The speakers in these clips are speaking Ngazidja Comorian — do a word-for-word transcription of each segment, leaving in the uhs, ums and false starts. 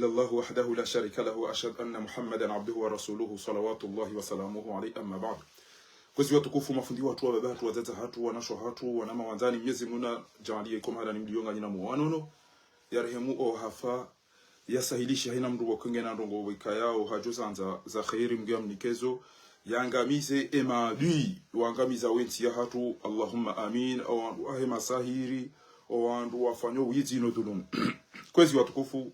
إلا الله وحده لا شريك له، وأشهد أن محمدا عبده ورسوله، صلوات الله وسلامه عليه، أما بعد. Kwezi watukufu, mafundi watru, wababa hatru, wadzadze hatru, wanashe hatru, wanama wandzani, Mnyezi Mungu nadjaanliye iko mahala ni mliyo nganyi na mwono. Yarehemu owahafa, yasahilishe hayina mndru wa kenge na ndrongoo wikayao hadjo zandza za kheri, Mngu yamnike zo, yangamize emaadui, wangamiza wentsi yahatru, Allahumma amin. Owandru wahe masahiri, owandru wafanyao wizi no dhulumu. Kwezi watukufu,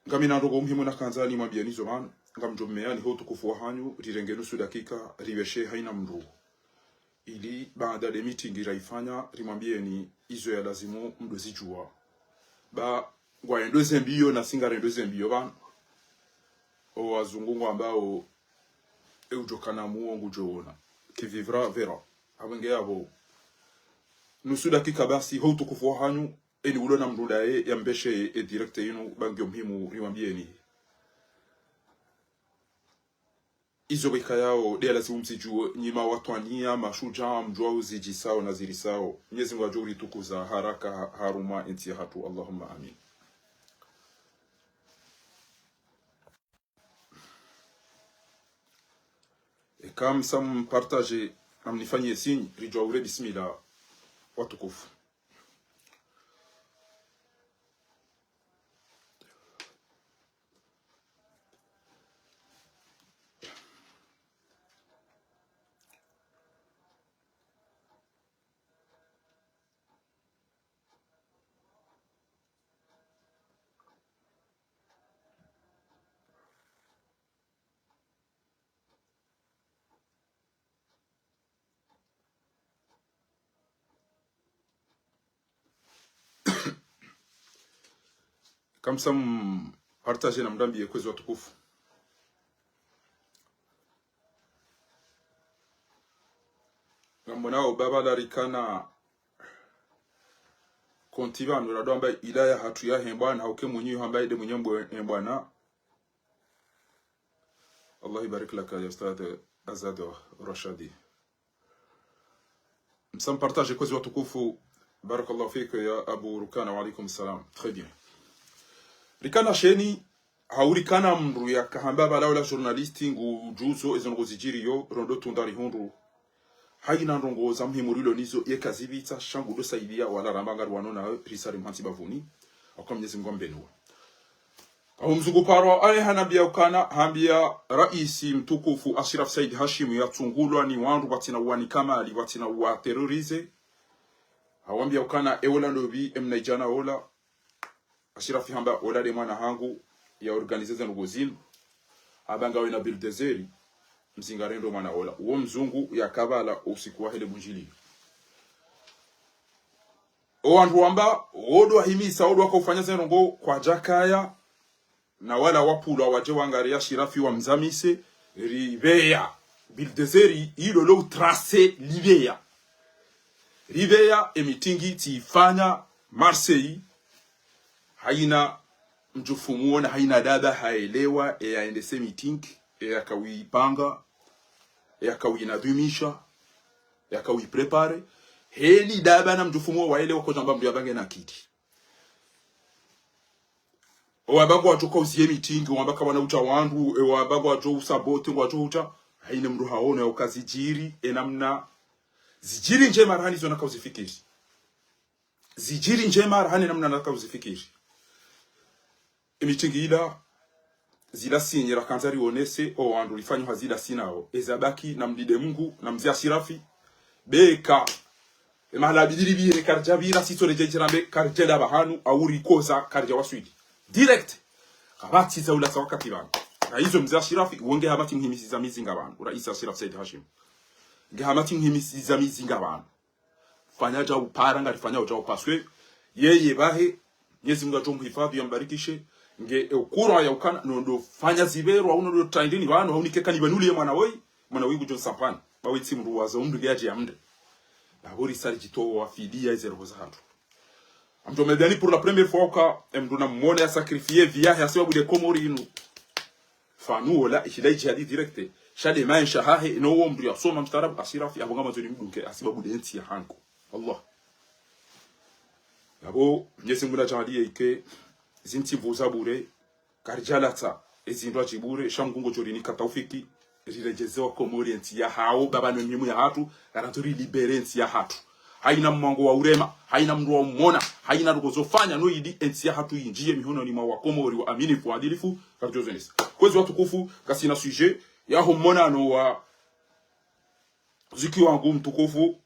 ngamina ndrongoo muhimu nakandza nimwambiyeni zo pvanu, ngamdjo mmeyani ho utukufu wahanyu, rirenge nusu dakika, ripveshe hayina mndru. Ili baada le meeting rayifanya, rimwambiyeni izo yalazimu mdru zidjuwa. Ba, ngwayendo zembiyo, nasi ngarendo zembiyo pvanu. Owazungu ngwambao, e udjo kana muo ngudjo ona. Qui vivra verra. Apvo nge yapvo. Nusu dakika basi, ho utukufu wahanyu, eni ulo na mndru ndaye, yampveshe e direct yinu, ba ngiyo muhimu, rimwambiyeni. Izo wikayao, nde yalazimu mzidjuwe, nyi mawatwaniya, mashudjaa, mdjuwao zidjisao na zirisao. Mnyezi Mungu yadjo uritukuza haraka ha-, harumwa entsi yahatru. Allahumma amin. Eka msa mpartage, namnifanyiye signe, ridjo ure bismillah, watukufu. Kamsa mpartage namdambiye kwezi watukufu. Ngamwonao baba larikana konti pvanu radjo amba ila yahatru yahe mbwana, hauke mwinyi hamba inde mwinyi mbwe-, mbwana. Allah ibarik laka ya Ustadh Azad Rashadi. Msa mpartage kwezi watukufu. Barakallahu fik ya Abu Rukana, wa alaykum salam. Très bien. Rikana sheni, hau rikana mndru yakahamba pvala ola journaliste ngudjuzo ezo ndrongoo zidjiriyo, rondo tunda rihundru. Hayina ndrongoo za muhimu rilo nizo, yeka zipvitsa, sha ngudo saidiya, wala ramba ngariwano nawe, risa rimhantsi bapvuni. Hauka Mnyezi Mungu ambenuwa. Aho mzungu paro, aye hanambiya ukana, hambiya raisi mtukufu Ashraf Said Hashim yatsungulwa ni wandru watsina uwanika mali, watsina uwaterroriser. Hawambiya ukana, e ola ndopvi, e mnaidjana ola. Ashraf hamba, ola nde mwana hangu, yaorganiser ze ndrongoo zinu. Hamba ngawe na Bulldozer, mzingare ndo mwana ola. Uwo mzungu yaka pvala usiku wahe le bundjiliyo. Owandru wamba, wodo wahimisa, wodo wakaufanya ze ndrongoo kwadjakaya, na wala wapvulwa wadje wangariye Ashirafi wamzamise, ripveya. Bulldozer ilo lo utracer lipveya. Ripveya, e meeting tsiifanya Marseille, hayina mdjufumu wona, hayina daba haelewa, e yaendese meeting, e yakawipanga, e yakawinadhimisha, e yakawipréparer. Heli daba na mdjufumu waelewa kodjamba mndru yapvange na kiti. Owamba ngwadjo kauziye meeting, owamba kawana udja wandru, owamba ngwadjo usaboter, ngwadjo udja. Hayina mndru haono yauka zidjiri, e namna zidjiri ndjema rahana izo nakauzifikiri. Zidjiri ndjema rahana e namna nakauzifikiri. E meeting ila, zila signe rakandza rionese, owandru rifanyao hazi ila sinao. Eza baki namlinde Mungu, na mze Ashirafi. Beka, e mahala bidiri bire karidja pvira, sitso redje djirambe, karidja enda pvahanu, au rikoza, karidja waswili. Direct. Kapvatsi za ula sa wakati pvanu. Na izo mze Ashirafi, wonge hapvatsi mhimisiza mizinga pvanu. Raisi Ashirafi Said Hashim. Nge hapvatsi mhimisiza mizinga pvanu. Fanya dja upara, ngarifanya dja upaswe. Yeye pvahe, Mnyezi Mungu adjo muhifadhi, yambarikishe. Nge e ukura yaukana, nondo fanya zipverwa, au nondo trending pvanu, au nikeka nibanuliye mwana woyi, mwana woyi ngudjo nsampani. Ba wetsi mndru waza umndru nge yadje yamnde. Napvo risa ridjitowa fidiya eze roho zahatru. Amdjo medani pour la première fois uka, e mndru namwone ya sacrifier vie yahe, hasibabu nde Komori inu. Fanu ola, ishila idjihadi direct. Sha nde maesha hahe, no wo mndru yasoma mstaarabu, Ashirafi, apvo ngamwandzo nimdunge, hasibabu nde ntsi yahangu. Allah. Yapvo, Mnyezi Mungu nadjaanliye ike, zintsi mvu za bure, karidjalatsa ezindru adji bure, sha Mngu ngudjo rinika taufiki, riredjeze wa Komori entsi yahawo, baba no mimu yahatru, ngarandzo rilibere entsi yahatru. Haina mwango wa urema, haina mndru wa umona, haina ndrongoo zofanya, no ili entsi yahatru yindjiye mihononi mwa wa Komori waaminifu, waadilifu, ngaridjo zonesa. Kwezi watukufu, ngasina sujet, yaho monano wa ziki wangu mtukufu,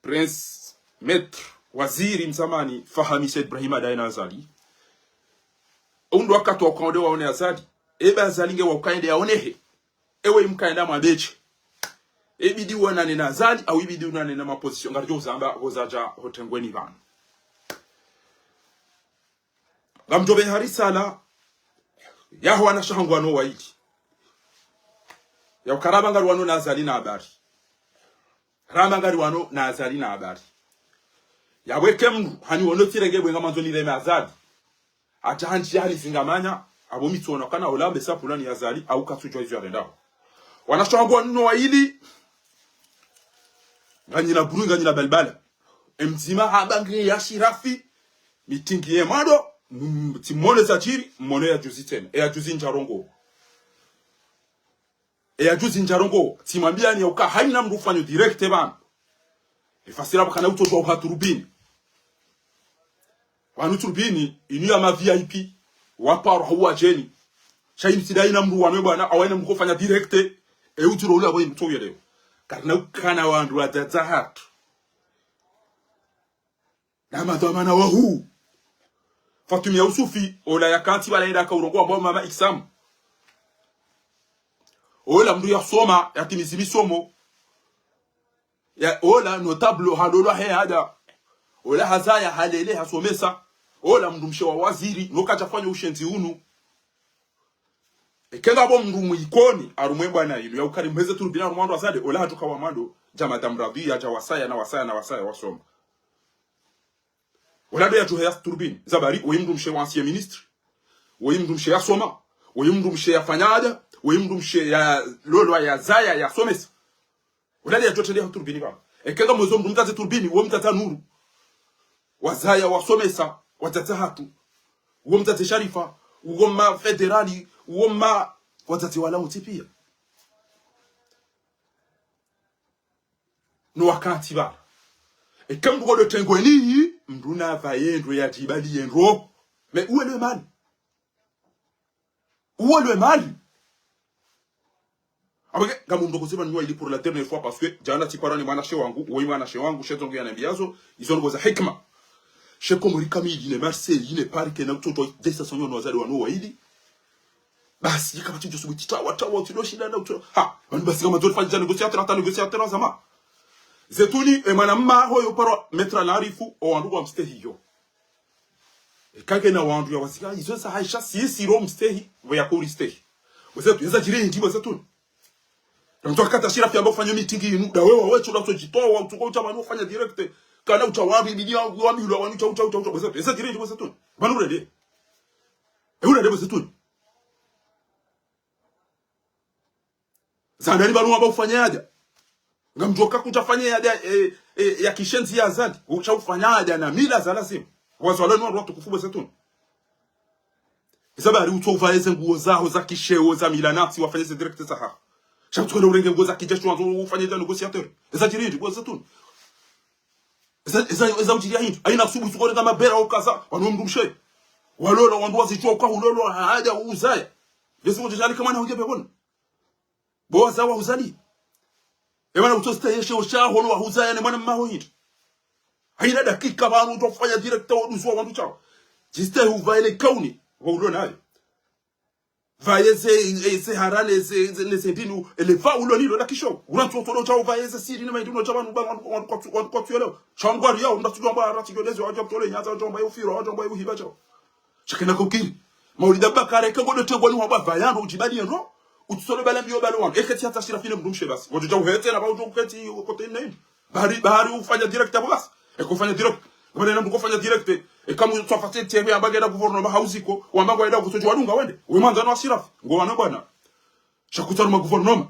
Prince, Maître, waziri mzamani, Fahami Said Ibrahim Adaye na Azali. Undru wakati wa ukaende waone Azali. Eba Azali nge wa ukaende yaonehe. Ewe imkaenda mwambeshe. Ibidi uonane na Azali, au ibidi uonane na ma opposition. Ngaridjo uzamba, ngozadja hotengweni pvanu. Ngamdjo pveha risala, yaho wanashe hangu wanu wayili. Ya uka ramba ngari wanu na Azali na habari. Ramba ngari wanu na Azali na habari. Yapvo eka mndru, hani wono tsirenge bwe ngamandzo nireme Azali. Hata handji ya hali zingamanya, apvo mi tsuona kana ola mbe sa pulani ya Azali, au katsudjuwa izo yarendao. Wanashe hangu wanu wayili, nganyina buru, nganyina balbala. Emdzima hamba nge ya Ashirafi, mitingi ye mwando, mm, tsimone zadjiri, mone ya juzi tsena. E ya juzi ndjarongoa. E ya juzi ndjarongoa, tsimwambiani ya uka haina mndru ufanyo direct pvanu. Efasila pvakana utsodjuwa uha turubini. Pvanu turubini, inu ya ma V I P, waparo hau wadjeni. Sha inu tsi nda haina mndru wanu bwana, hawaina mndru kofanya direct, e utsiro ule apvo inu tsoyelewa. Karina ukana wandru wadzadze hatru. Na madhwamana wahuu. Fatuma Yusufi, ola yakantsi pvala yenda yaka urongoa mbwa mama Iksamu. Ola mndru yasoma, yatimizi misomo. Ya, ola notable halolwa he hada. Ola hazaya halele hasomesa. Ola mndru mshe wa waziri, no kadjafanya ushenzi unu. Eka ngapvo mndru mwa Ikoni, harumwa e bwana inu, ya uka ri mheze turubini harumwa wandru wazade, ola hatsoka wa mwando, dja madame Radhia, dja wasaya na wasaya na wasaya wasoma. Ola ndo yadjuhe ya turubini, zabari, woyi mndru mshe wa ancien ministre, woyi mndru mshe yasoma, woyi mndru mshe yafanya hada, woyi mndru mshe yalolwa yazaya yasomesa. Ola ndo yadjo trende ya turubini pvapvo. Eka ngamwezo mndru mdzadze turubini, wo mdzadze Nuru. Wazaya wasomesa, wadzadze hatru. Wo mdzadze Sharifa, wo ma fédéral, wo ma wadzadze wala wontsi pia. No wakantsi pvala. Eka mndru kodo tengweni, mndru na pvaye ndro ya djibali ye ndro. Mais où est le mal ? Où est le mal ? Apvo nge, ngamumdoko ziba nwa ili pour la dernière fois parce que, djana tsipara ni mwanashe wangu, woyi mwanashe wangu, she ndrongoo yanambiazo, izo ndrongoo za hikima. She Komori kamili, ne Marseille, ne Paris, kena utsotso, desa sonyo no wazade wanu wayili. Basi, yika pvatsi djo subuti tawa, tawa, utsido shinda na utso. Ha, wanu basi kama ndzori fanya négociateur, hata négociateur wa zama. Zeituni, e mwana mma hoyo paro Maître Larifu, o wandru wa mstehi yo. Eka ngena wandru ya wazika, izo za haisha, si, si ro mstehi, pvo ya kuri stehi. Bo zeituni, eza djiri ndji, bo zeituni. Na mndru akata Ashirafi yamba ufanye mitingi inu, nda wewe, wewe, tsu la tso djitowa, utsuko utsha pvanu ufanya direct. Kana utsha wambi, bidi wangu, wambi, ula wanu, utsha, utsha, utsha, utsha, bo zeituni. Eza djiri ndji, bo zeituni. Pvanu urende. E urende, bo zeituni. Zandani pvanu wamba ufanye hada. Ngamdjoka kutsa fanye hada, e, e, ya kishenzi ya Azali. Utsha ufanya hada na mila za lazima. Wazalwa ni wandru watukufu bo zeituni. Eza bari utso uvaye ze nguo zaho za kisheo za mila natsi wafanye ze direct zahaho. Sha utsuko na urenge nguo za kijeshi wandzo ufanye hada négociateur. Eza djiri ndji, bo zeituni. Eza, eza, eza udjiri ya hindru. Haina subu utsuko renga mabera ukaza, wanu mndru mshe. Walola, wandru wazidjuwa uka hulolwa, hada uzaya. Lezi ngo djali kama na hudje pvepvoni. Bo waza wahuzali. E mwana utso staheshe osha hono wahuzaya ne mwana mma ho hindri. Haina dakika pvanu utsofanya direct wa duzu wa wandru tsao. Djistehi uvaye le kauni, wa ulo nayo. Vaye ze, e, ze harane, ze, ze, ne ze ndinu, ele va ulo nilo la kisho. Ula ntso tolo tsao vaye ze siri ne ma ndinu tsao wanu, wanu, wanu kwatsu, wanu kwatsu yelo. Tsao ngwari yao, nda tsudjomba, ara tsidjo lezi, wadjomba tole nyaza, wadjomba yo firo, wadjomba yo hiba tsao. Shakena kaukiri. Maulida Bakari, eka ngodo tengwa ni wamba vayando, udjibali yendo. Utsolo bala mbiyo bala wando. Eke tsi hata Ashirafi ne mndru mshe basi. Ngodo dja uhetse na ba udjo uketi kote nini. Bahari, bahari ufanya direct apvo basi. Eka ufanya direct. Ngapvana mndru kofanya direct. Eka mndru tsofanya tebe yamba ngena gouvernement hauziko. Wamba ngwenda kutsodjo wadunga wende. We mwandzani wa Ashirafi. Ngo wana bwana. Sha kutsaruma gouvernement.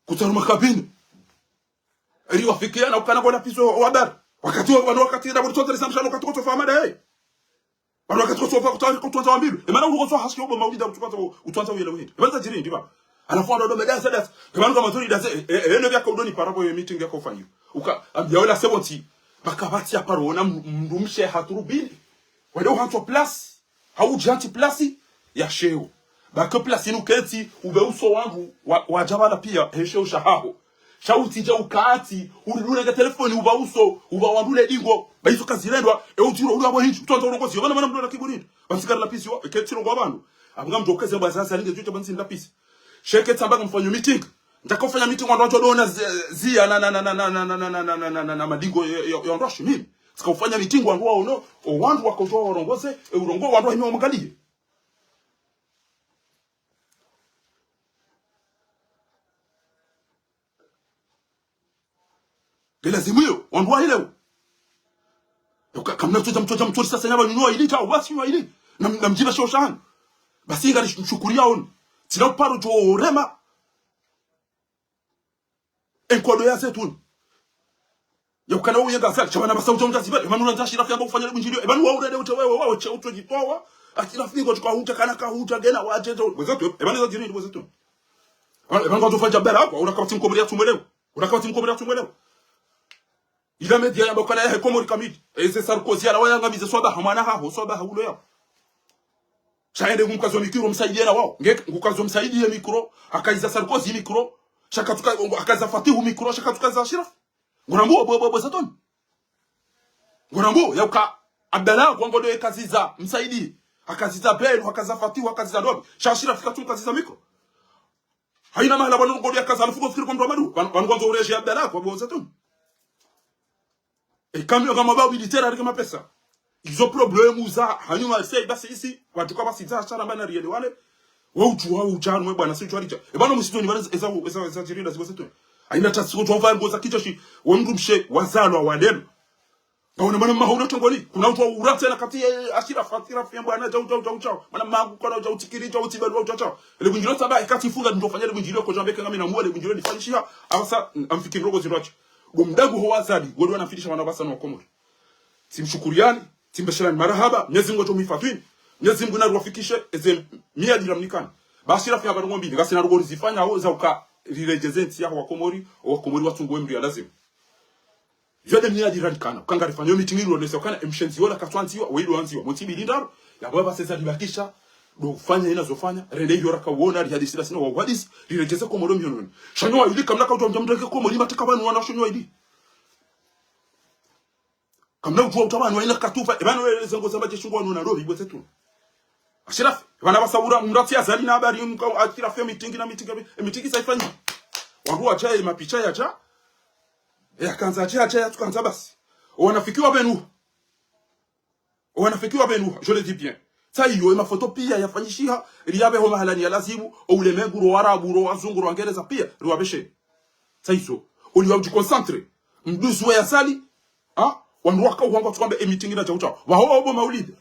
Kutsaruma kabine. Eri wafikiana ukana ngona piso wa habari. Wakati wa, wanu wakati na buri tsote lisamsha wakati kotsofa mada, eh. Wandru wakati kwatsofa kutawari kutuandza wambilwe. Emana ulukoso hashike obo maulida kutuandza, kutuandza uyele uhindi. Emana zadjiri hindri pvapvo. Halafu wandru wado meda za dasi. Emana kama zori dasi. E, e, eno vyaka udoni para pvo ye meeting yako ufanyiwa. Uka, ambiya wela sebonti. Makapvatsi ya paro wona mdrumshe haturubini. Wende uhantswa place. Haudja ntsi place ya sheo. Bake place inu ketsi, upve uso wandru, wa, wadja pvala piya, he sheo shahaho. Sha utsidje ukantsi, uridunge telefoni, upva uso, upva wandru le dingo. Ba izo kazirendwa, e utiro uli apvo hindji, utuandza urongozi, yo mana mana mdru na kiburi hindri. Ba msikari lapisi wa, ketsi rongoa pvanu. Apvo ngamdjo keze bwa zaza linge djudja ba ntsi lapisi. Sheke tsamba ngamfanyo meeting. Ndjaka ufanya meeting wandru wadjo dona zi, ziya na, na madingo ya, ya, ya wandru washi mimi. Tsika ufanya meeting wandru waono, o wandru wakodjo warongoze, e urongoa wandru wahime wamwangaliye. Ngelazimu iyo, wandru wahilewo. Yoka, kamna tsodja mtsodja mtsori sasa nyaba nyunyo ili, tsa, wasi nyunyo ili. Na, na mdjiba sheo shahanu. Basi ngari mshukuriya onu. Tsina uparo djo rema. Enkodo ya zetu. Ya ukana uyenga asali, sha pvanu pvasa udja undja ziba, emana ulandza Ashirafi yamba ufanya le bundjilio, emana wa urede ute wewe, wa uche utwe djitowa, Ashirafi ngo tsuka hudja kana ka hudja ngena wadje zo, bwezetu, emana zadjiri hindri bwezetu. Emana, emana ngwandzo ufanya bela, kwa, unakapvatsi mkomori ya tsumwelewo, unakapvatsi mkomori ya tsumwelewo. Ila media yamba ukana yahe Komori kamili, eze Sarkozy, ala wayangamize swabaha, mwana haho, swabaha ulo yao. Sha yende ngumkazo mikro msaidiye na wao. Nge, ngukazo msaidiye mikro, hakaiza Sarkozy mikro, sha katsuka, hakaiza Fatihu mikro, sha katsuka za Ashirafi. Ngorambo, bo, bo, bo, zatoni. Ngorambo, ya uka, Abdallah, kwa ngodo ye kaziza, msaidiye. Hakaziza Belu, hakaza Fatihu, hakaziza Dobi. Sha Ashirafi katsumkaziza mikro. Haina mahala pvanu ngodo ya kaza, alufu ko fikiri kwa mdru wa madu. Pvanu, pvanu ngwandzo ureje Abdallah, kwa bo, zatoni. E kamiyo kama ba militaire arike mapesa. Izo problème za hanyu Marseille basi isi, wandru ka basi za shara mbana riele wale. Wa udjuwa udja mwe bwana si udjuwa lidja. E bwana musitoni bwana eza, eza, eza djirila zibo zetoni. Haina tasi udjuwa uva ngoza kijeshi, wa mdrumshe, wazalwa, walelo. Ngawona mana maha una tongoni, kuna udjuwa uratse na kati, eh, Ashirafi, Ashirafi ya bwana, djau, djau, djau, djau. Mana mangu kona udja utsikiri, djau utsibalu, djau, djau. Ele bundjilo tsamba, ekati funga ndo fanya ele bundjilo ko jambe kenga mina muwa ele bundjilo nifanyishiha, apvasa, amfikiri rogo zindru achi. Ndo mdangu ho wazali, wadu wanafidisha wana pvasa no Komori. Tsimshukuriyani, tsimbeshelani marahaba, Mnyezi Mungu atsomifatwini, Mnyezi Mungu naruwafikishe, eze miadi ramnikani. Basi Ashirafi hamba ndrongo mbili, ngasina ndrongo rizifanya, o, za uka, riredjeze ntsi yaho wa Komori, o wa Komori watsunguwe mdru ya lazimu. Yo nde miadi ranikana, uka ngarifanya yo meeting ilo nesa ukana, emshenzi yola katswandziwa, weido andziwa, montsi mbili ndraru, ya baba seza libakisha, ndo ufanya ina zofanya, rende iyo raka uona, rihadisi la sina wa uhadisi, riredjeze Komori mihononi. Sha nyo wa ili, kamna kaudjuwa mdja mdreke Komori, mateka pvanu wana sho nyo wa ili. Kamna udjuwa uta pvanu waina katufa, e pvanu wele zengo za majeshi ngo wanu na rovi bwezetu. Ashirafi, e pvanu pvasa ura, mratsi Azali na habari, mka Ashirafi ya meeting na meeting, e meeting sa ifanyi. Wandru wadja, e mapicha yadja, e yakandza yadja, yadja, yatsukandza basi. O wanafiki wa pvenu. O wanafiki wa pvenu, je le dis bien. Tsa iyo, e mafoto piya yafanyishiha, ili yapve ho mahalani ya lazimu, o ulemengu, ro Warabu, ro Wazungu, ro Wangereza piya, riwapveshe. Tsa izo. Oli wa udjiconcentré. Mduzu wa Azali. Ha? Wandru waka uhangwa tsukwamba e meeting ina djau djau. Waho obo maulida.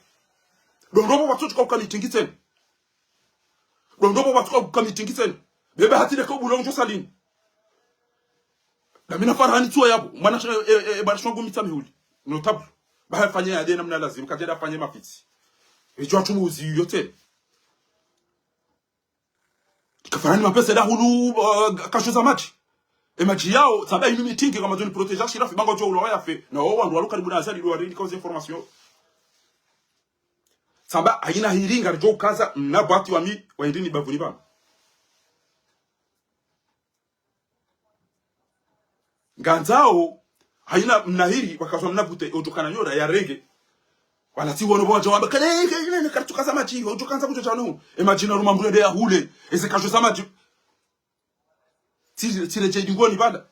Ndo ndopvo watsotsuka uka meeting tsena. Ndo ndopvo watsotsuka uka meeting tsena. Bebe hati leka ubula unjo salini. Damina Farhani tsuwa yapvo. Mwana sh-, e, e, e, bwana shongu mitsa mihuli. Notable. Baha fanye ya dena mna lazimu. Kadjenda fanye mafitsi. Ejo atumuzi yote. Kafarani mapesa da hulu, uh, kasho za madji. E madji yao, tsamba inu meeting kama zoni protéger Ashirafi, banga djo ulawa yafe. Na wao wandru walo karibu na Azali, ndo warindi cause information. Tsamba, haina hiri ngaridjo ukaza, mna bwati wami, wa indini bavuni pvanu. Ngandzao, haina mna hiri, wakazwa mna bute, odjo kana nyora, ya renge. Wala tsi wono bo wadja wamba, kale, kale, kale, karitsukaza madji, odjo kandza kudjo djano. E madji na ruma mbure nde ya hule, eze kasho za madji. Tsi, tsiredjei dingoni pvala.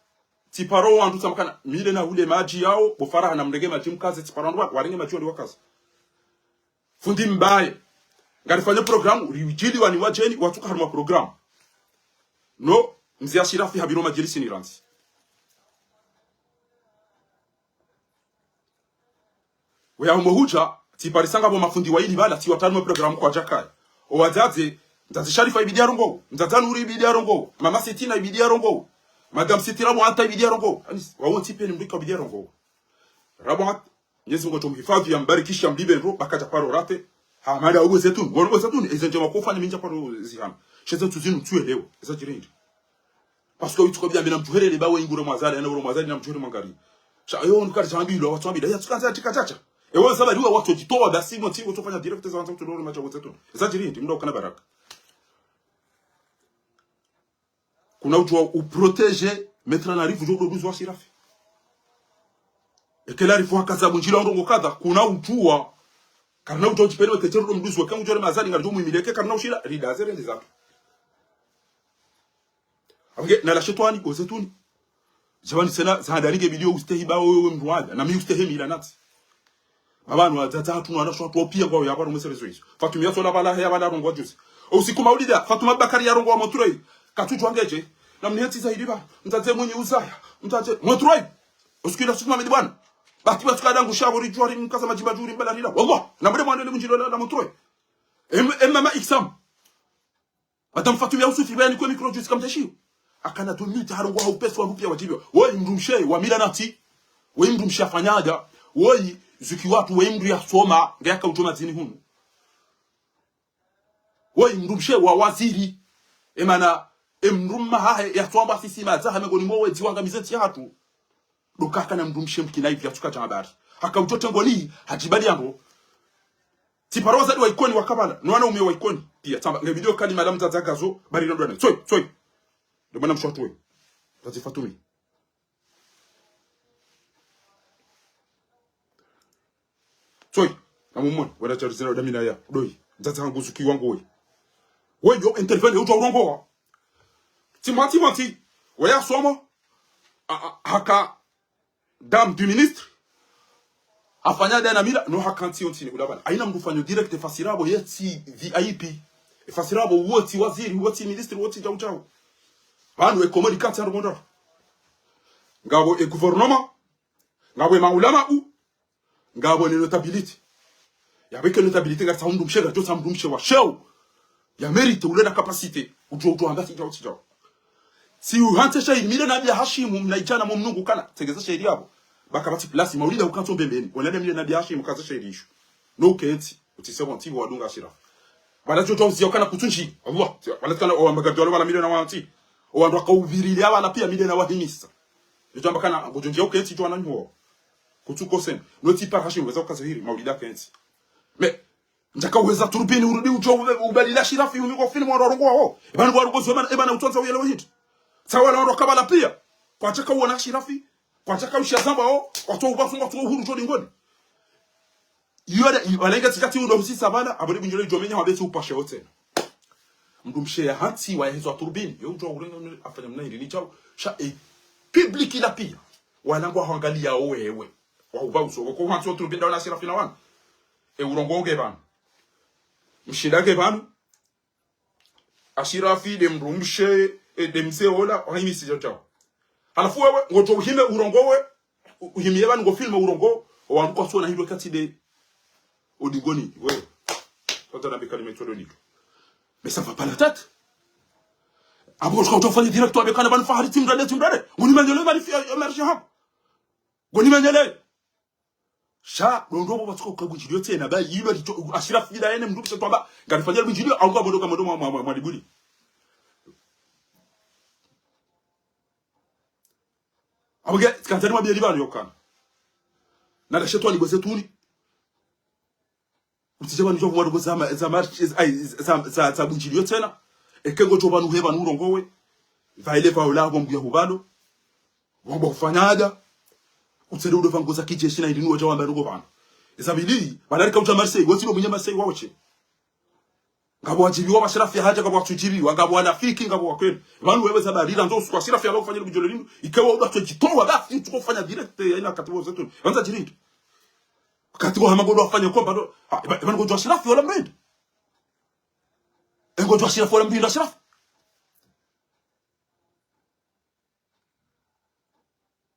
Tsiparo wandru tsamba kana, mile na hule madji yao, bo Farhani mrenge madji mkaze, tsiparo wandru wa, warenge madji wandru wakaze. Fundi Mbaye. Ngarifanye programu, riudjili wani wadjeni, watsuka harumwa programu. No, mze Ashirafi hapviro madjilisi ni randzi. Weya umo hudja, tsiparisa ngapvo mafundi waili pvala, tsiwatsa harumwa programu kwadjakaya. O wadzadze, mdzadze Sharifa ibidi yarongowe, mdzadze Nuri ibidi yarongowe, mama Sitina ibidi yarongowe, madame Siti Rabuata ibidi yarongowe. Ani, wawo tsipe ni mdru ika ibidi yarongowe. Rabuata, Mwenyezi Mungu atsomhifadhwi, yambarikishe, yamlipve ndro, ba kadja paro rate. Ha, mada uwe zetuni, wono uwe zetuni, eze ndjema kofanya mi ndja paro zihama. She zetuni zinu tsuelewa, eza djiri hindri. Parce que witsuka bia mina mdjuherele ba we ingure mwazali, ana uro mwazali na mdjuhere mwangari. Sha, eyo, nukari zambilwa, watsu ambila, ya tsuka za tika chacha. Ewo, zabaliwa, watsu djitowa, basi, no, tsi, watsofanya direct, za wanza kutulore macha uwe zetuni. Eza djiri hindri, mda ukana baraka. Kuna udjuwa uprotéger, mettre en arrière, udjo udoduzi wa Ashirafi. Eke la rifu hakaza mundjila ndrongo kadha, kuna udjuwa. Karina udjuwa udjipele we tetero ndo mduzi weke ngudjo le mazali, ngaridjo mwimile eke karina ushila, ridaze rende zatu. Abonge, na la shetwani, uwe zetuni. Djabani tsena, za handani nge video ustehi ba wewe mndru wala, na mi ustehi mila natsi. Ba pvanu wadzadze hatru na wanashe hatru pia ngwao ya paro mwe serezo izo. Fatuma ya sola pvala he ya pvala rongowa juzi. Usiku maulida, Fatuma Bakari ya rongowa Montreuil. Katsudjuwa ngedje. Na mnihetsi zaidi ba. Mdzadze mwenyi uzaya. Mdzadze Montreuil. Usiku ila siku mamidi bwana. Bati ba tsuka dangu shabo ridjuwa rimkaza madjimba djuri mbala rila. Wallah. Na mde mwana le mundjilo la, la Montreuil. Em, em mama Iksam. Madame Fatuma Youssouf, iba yanikwe micro juzi kamdjashiyo. Hakana deux minutes, harongowa ha upesi wa rupia wadjibiwa. Woyi mndru mshe, wa mila natsi. Woyi mndru mshe afanya haja. Woyi zuki watru, woyi mndru yasoma, nge yaka udjo madzini hunu. Woyi mndru mshe wa waziri. Emana, emndru mma hahe, yaswamba sisi madza, hame ngoni mwa wedzi wangamize ntsi yahatru. Ndo kakana mndru mshe mkina ivi yatsuka dja habari. Haka udjo tengoni, hadjibali yambo. Tsiparo wazadi wa Ikoni wakapvala, no wanaume wa Ikoni. Pia, tsamba, nge video kalima la mdzadze Gazo, bari na dwane. Tsoi, tsoi. Ndo mana mshe watru we. Mdzadze Fatuma. Tsoi, na mumoni, wala charizina udamina ya, doi. Mdzadze hangu zuki wangu we. We yo intervenir, udjuwa urongowa. Tsi mwa, tsi mwa, tsi. We yasoma. A, a, haka dame du ministre. Afanya dana mila, no hakantsi yo ntsini kula pvala. Haina mndru fanyo direct efasiri yapvo yetsi V I P. Efasiri yapvo wotsi waziri, wotsi ministre, wotsi djau djau. Pvanu e Komori kantsi ya rongowa. Ngapvo e gouvernement, ngapvo e maulama u, ngapvo ne notabilité. Yapvo eke notabilité ngatsaha mndru mshe, ngatsaha mndru mshe wa sheo. Ya mérite, ule na capacité. Udjuwa, udjuwa hamba tsi djau, tsi djau. Tsi uhantse shahiri, mile Nabi Hashimu, mna idjana mo mnungu kana, tsengeza shahiri yapvo. Ba kapvatsi place, maulida ukantso mbembeni. Wala mile Nabi Hashimu, kaza shahiri isho. No ukentsi, utsise wantsi, wadunga Ashirafi. Pvala tsotso uziya ukana kutsundji. Allah, pvala tsana, owamba gadi walo pvala mile na wantsi. Owandru waka uvirile apvala pia mile na wahimisa. Ndjo amba kana, ngodjo ndjiya ukentsi, djo wana nyo. Kutsu kosen. No tsi par Hashimu, weza ukaza hiri, maulida kentsi. Mais, ndjaka uweza turbine urudi udjo ube-, ubalila Ashirafi umi kwa fini mwa warongowa ho. Eba ni warongozi wema, eba na utsondza uyelewa hindri. Tsawa la wandru wakapvala pia. Kwatshaka uwona Ashirafi. Kwatshaka ushiya zamba ho. Kwatsu ubafu, kwatsu uhuru djo lingoni. Iyo nde, i-, pvala inga tsikati undo husisa pvala, apvo nde bindjole djo menya wabesi upashe wotsena. Mndru mshe ya hantsi wa ya hezwa turbine. Yo udjuwa urenga mne afanya mna hindri ni djau. Sha, e, public ila pia. Wala ngwa hwangaliya wewe. Wa uba uso, ko hantsi wa turbine ndawo na Ashirafi na wana. E urongowa nge pvanu. Mshinda nge pvanu. Ashirafi nde mndru mshe, e, nde mze ola, wahimisi djau djau. Halafu wewe, ngodjo uhime urongowe, u-, uhimiye pvanu ngo filme urongowe, owandru kwatsuona hindru katsi nde, o lingoni, wewe. Tata na be kalima itsolo lilo. Mais ça va pas la tête. Apvo shika utsofanya direct wa be kana pvanu Fahari tsi mndru nde, tsi mndru nde. Ngoni manyele malifi ya, ya marche hapvo. Ngoni manyele. Sha, ndo ndo pvo pvatsuka uka bundjiliyo tsena, ba, yilo licho, Ashirafi bila yene mndru mshe twamba, ngalifanya bundjiliyo, au nga mondo ka mondo mwa, mwa, mwa, mwa libuli. Apvo nge, tsikandza ni mwa biyeli pvanu yokana. Na la shetwani bwe zetuni. Utsidje pvanu djo pvumwa ndrongo za ma-, za ma-, za, ai, za, za, za bundjiliyo tsena. Eke ngodjo pvanu he pvanu urongowe. Pvaile pvaola pvo mbuya hupvalo. Wamba ufanya haja. Utsende udo pvangu za kijeshi na hindri nuwo dja wamba ndrongo pvanu. Eza pvili, pvala rika udja Marseille, wotsi no mwenye Marseille wawo she. Ngapvo wadjibiwa ba Ashirafi ya hadja, ngapvo watsudjibiwa, ngapvo wanafiki, ngapvo wa kweli. Pvanu wewe za barira, ndzo usiku Ashirafi ya ba ufanya bundjolo linu, ike wa uda tsodjitowa, basi, utsuko ufanya direct, ya ina katibu zetu. Wandza djiri hindri. Wakati wa hama ngodo wafanya komba, ndo, ha, eba, eba ngodjo Ashirafi wala mrende. E ngodjo Ashirafi wala mrende Ashirafi.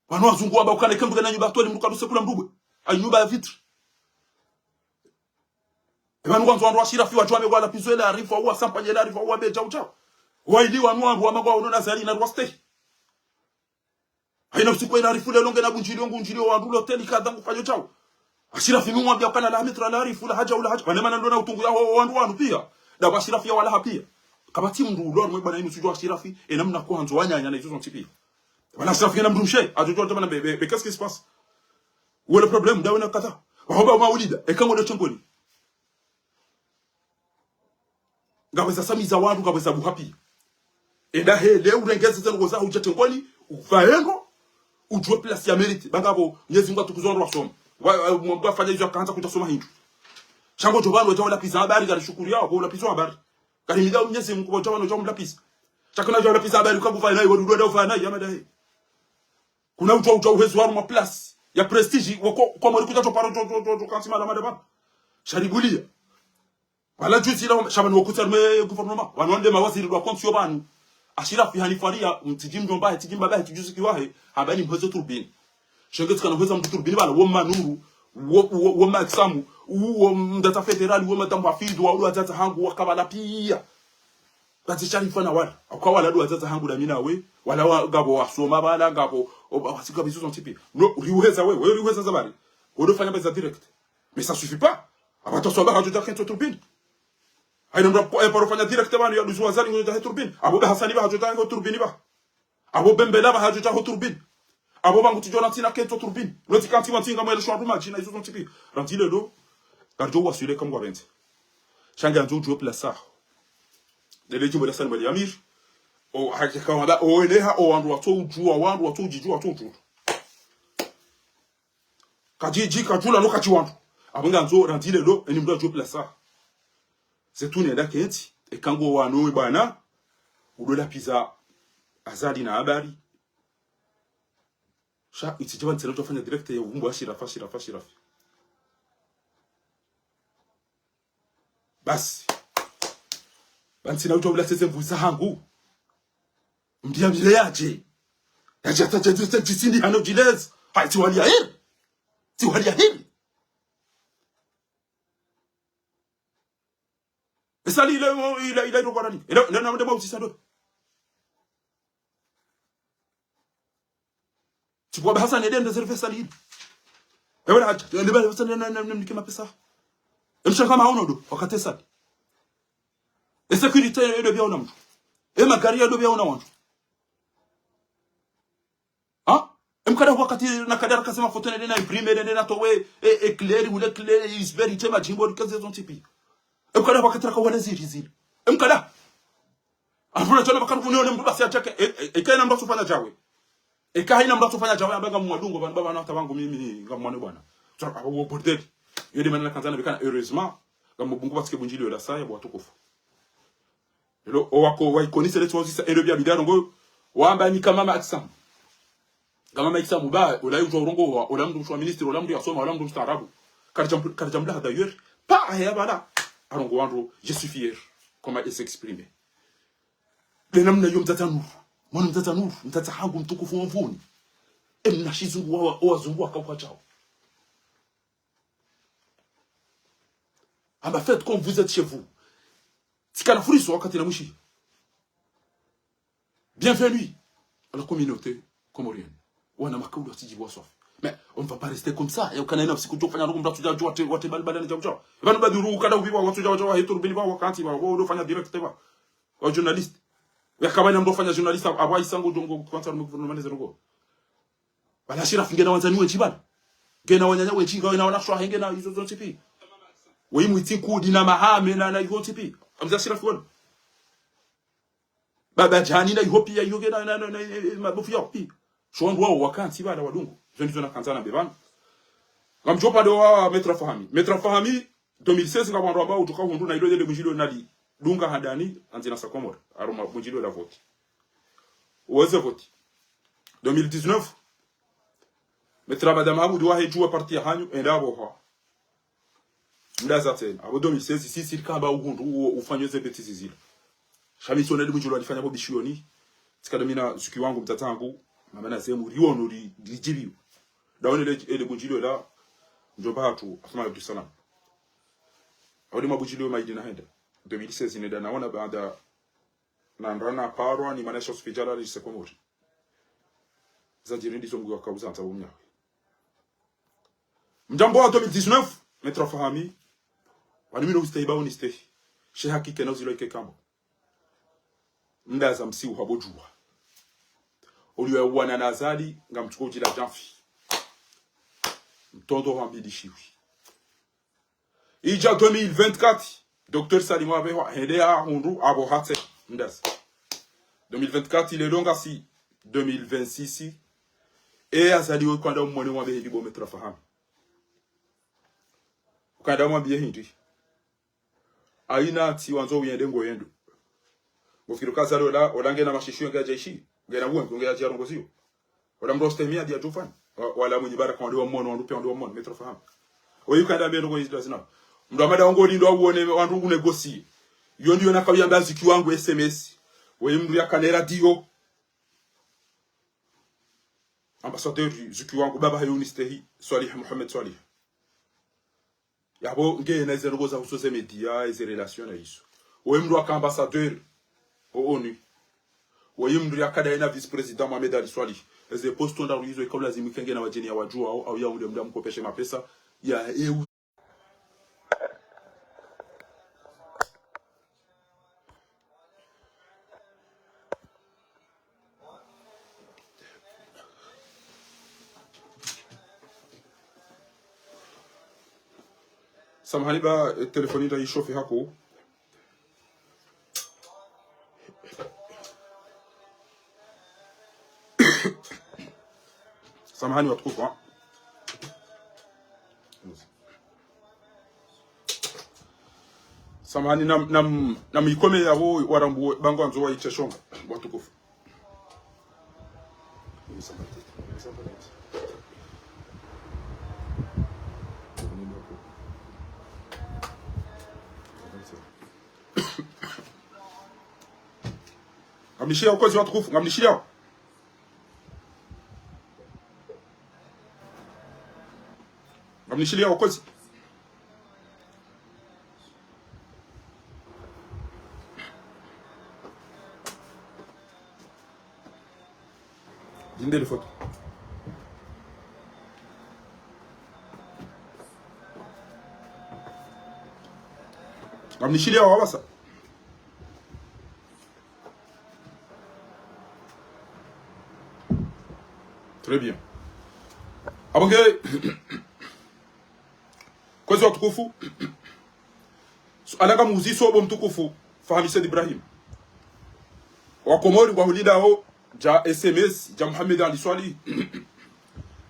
Pvanu wazungu wamba ukana ike mndru kana nyumba tole mndru kaduse kula mndru bwe. Ayi nyumba ya vitre. Eba nwandzo wandru wa Ashirafi wadjuwa me wala pizo ele arifu, au wasampanye ele arifu, au wabeja udjau. Waili wanu wandru wa magwa uno na zali na rwaste. Haina usiku ina arifu lelo nge na bundjiliyo, ngundjiliyo wandru loteli kadha ngufanyo djau. Ashirafi mi mwambia kana la maître la arifu la haja ula haja. Pvane mana ndo na utungu ya ho wandru wanu pia. Ndapvo Ashirafi ya wala hapia. Kapvatsi mndru ulo mwe bwana inu sujua Ashirafi. Ena mna kuhandzo wananya na izo zontsi pia. Pvana Ashirafi yena mndru mshe. Ajojo tamana be, be, be, qu'est-ce qui se passe? Où est le problème? Ndawe na kata. Wahoba maulida. Eka ngo de tengoni. Ngapvo za samiza wandru, ngapvo za buha pia. Enda hele, urengeze zenu ngoza hudja tengoni, upvaengo, udjuwe place ya mérite. Ba ngapvo, Mwenyezi Mungu atukuzo wandru wasoma. Wa, wa, mwa, mwa fanya izo akahandza kudja soma hindru. Sha ngodjo pvanu, wadja wala piza habari, ngari shukuriya, wapvo wala piza habari. Ngari mida Mwenyezi Mungu, wadja pvanu, wadja wala piza. Sha kuna wadja wala piza habari, ukaku fanya nayi, wadudwa nda ufanya nayi, ya madahe. Kuna udjuwa, udjuwa uhezi wanu mwa place ya prestige, wako, kwa mwari kudja toparo, to, to, to, to, kansi mala mada pvanu. Sharibuliya. Wala juzi la, sha pvanu wakutsa rume gouvernement. Wanu wande mawaziri lwa konsi yo pvanu. Ashirafi hanifariya, mtiji mdjomba he, tiji mbaba he, tiji juzi kiwahe, hamba ni mhwezo turbine. Shenge tsikana hweza mndru turbine pvala, wo manuru, wo, wo, wo maksamu, wo mdata federal, wo madamu hafidhu, wa ulu wadzadze hangu, wakapvala pia. Kazi Sharifa na wala. Akwa wala ndo wadzadze hangu na mi nawe, wala wa, ngapvo wasoma pvala, ngapvo, o, wasi ngapvo izo zontsi pia. No, riuheza we, we riuheza za bari. Wodo fanya beza direct. Mais ça suffit pas. Apvo taswaba hadjo dja kentso turbine. Haina mndru apvo, eh, paro fanya direct pvanu ya duzu wazali ngodjo dja he turbine. Apvo be Hasani pva hadjo dja he turbine pva. Apvo Bembela pva hadjo dja ho turbine. Apvo pvangu tsidjo na ntsina kentso turbine. Loti kantsi wa ntsinga mwele shwa ruma djina izo zontsi pia. Randzi lelo. Kardjo waswile kamwa pvendze. Sha nge andzo udjuwe place aho. Ndele djimbo la Salim Ali Amir. O, hakika wanda, o, eleha, o, wandru watso udjuwa, wandru watso udjidjuwa, watso udjuwa. Kadjidji, kadjula, no kadji wandru. Apvo ngandzo, randzi lelo, eni mndru adjuwe place. Ze tuni enda kentsi, eka ngo wanu we bwana, udo la piza Azali na habari. Sha, itsi djaba ntsena ujofanya direct ya uvumbu Ashirafi, Ashirafi, Ashirafi. Basi. Ba ntsina ujo ula seze mvuza hangu. Mdiya mile yaje. Yaje ata jezi se jisindi hano jilez. Hai, tsi wali ya hiri. Tsi wali ya hiri. Esa li ile, ile, ile, ile, ile, ile, ile, ile, ile, ile, Tsi pvwa ba Hasani ede nde zerife Salim. Ewe na, nde ba Hasani na, na, na, mnike mapesa. Emsha kama hauno do, wakati Salim. E sécurité edo bia una mndru. E magari edo bia una wandru. Ha? Emkada wakati na kadara kasema foto nende na imprimer, nende na towe, e, e clear, ule clear, is very tema jimbo, kazi zontsi pia. Emkada wakati raka wale ziri ziri. Emkada. Afuna tsona bakari kunione mndru basi acheke, e, e, e, kaina mndru asufanya djawe. Eka haina mndru asufanya djawe, amba ngamwadungo, pvanu baba na hata wangu mimi, ngamwane bwana. So, aba wo bordel. Yo de manana kandzana bikana, heureusement, ngamubungu batike bundjili yo la saya, bwa tukufu. Elo, o wako, wa ikonise le tsi wazisa, elo bia bidaro ngo, wamba ni kama ma aksamu. Kama ma aksamu ba, ola yujwa urongowa, ola mndru mshe wa ministre, ola mndru yasoma, ola mndru mstaarabu. Karidjam-, karidjamlaha d'ailleurs, pa, aya bala, arongowa ndro, je suis fier, comment il s'exprime. Le namna yo mdzadze Nuru. Mwana mdzadze Nuru, mdzadze hangu mtukufu wa Mvuni. E mna shizungu wa, wa, wazungu waka kwa chao. Amba faites comme vous êtes chez vous. Tsikana furiso wakati na mwishi. Bienvenue à la communauté comorienne. Wana makaulu watsidji bwa swafi. Mais on va pas rester comme ça. Ya ukana ina siku tofanya nuku mdru tsuja jua te, wate balbala ni jauja. Pvanu baduru kada uviwa watsuja jua he turbine ba wakati ba, wa udo fanya direct ba. Wa journaliste. Ya kabana mdru fanya journaliste, apvo isango jongo kwanza rume gouvernement zero go. Bala Ashirafi ngena wandzani wendji bala. Ngena wananya wendji, ngena wanaswahe, ngena izo zontsi pia. Weyi mwitsi nkudi na mahame na, na iho ntsi pia. Amza Ashirafi wala. Baba Djani na iho pia, iho ngena, na, na, na, eh, mabofu yao pia. Shondro wao wakantsi bala wadungu. Zo ndizo nakandzana be pvanu. Ngamdjo pvande wa Maître Fahami. Maître Fahami, deux mille seize ngapvo wandru wamba utoka hundru na ilo yele mundjilio nali dunga handani, andzi na sa Komori. Harumwa mundjilio la vote. Uweze vote. Deux mille dix-neuf, Maître Abada Mahamoud wahe djuwa parti ya hanyu, enda apvo ha. Mdaza tsena. Apvo deux mille seize, si sirika amba uhundru, uwo ufanywe ze bêtises zila. Sha mi tsona edi mundjilio alifanya pvo Bishioni. Tsikada mi na zuki wangu, mdzadze hangu, mama na zemu, riono li, li jiriyo. Daone le, edi mundjilio la, mdjomba hatru, Asma Abdussalam. Apvo de mabundjilio maili nahenda. Deux mille seize nenda naona baada na ndrana parwa ni mana sha sufijala li se Komori. Za jiri ndizo mngu wakauzandza wo mnyawe. Mdjambo wa deux mille dix-neuf, Maître Fahami. Wani mi no ustehi ba unistehi. She haki kena uzilo ike kambo. Mdaza msiu habo djuwa. Oliwe wana na Azali, ngamtsuko udjila djamfi. Mtondo hambidishiwi. Idja deux mille vingt-quatre, Docteur Salim wabehwa, hende ahundru, abo hatse, mdaza. Deux mille vingt-quatre, ile longa si deux mille vingt-six, e Azali we kwanda umwone wambe hindri bo Maître Fahami. Ukanda mwambie hindri. Haina tsi wandzo uyende ngoyendo. Ngofikiri uka Azali ola, ola ngena mashishu nge ajaishi. Ngena uwe, nge ajarongoziyo. Ola mdru ostemia dia djufani. Wa-, wala mwinyi baraka wandi wa mwono, wandru pia wandi wa mwono, Maître Fahami. Oyu kanda mbe ndrongo izi lazina. Mdru amada wango lindo awone, wandru unegosi. Yo ndiyo nakawiyamba Zuki Wangu S M S. Oyu mdru yakana radio. Ambassadeur Zuki Wangu, baba hayo unistehi, Swalih, Mohamed Swalih. Yabo, ngena eze ndrongo za huso ze média, eze relation na izo. Oye mdru yaka ambassadeur o ONU. Oye mdru yakada ena vice-président Mohamed Ali Soilihi. Eze poste ndraru izo ikao lazimu ikenge na wadjeni ya wadjuwao, au ya unde mdru yamkopeshe mapesa, ya eu. Samahani ba, eh, telefoni nda ishofi hako. Samahani watukufu, ha? Samahani, nam-, nam-, namikome yabo warambu bango wandzo waitse shonga, watukufu. Ngamnishiliao kozi watukufu, ngamnishiliao. Ngamnishiliao kozi. Djinde le foto. Ngamnishiliao wabasa. Très bien. Abonge. Kwezi watukufu. Suala ngamuziso bo mtukufu Fahami Said Ibrahim. Wakomori ngwahulilao dja S M S dja Mohamed Ali Soilihi.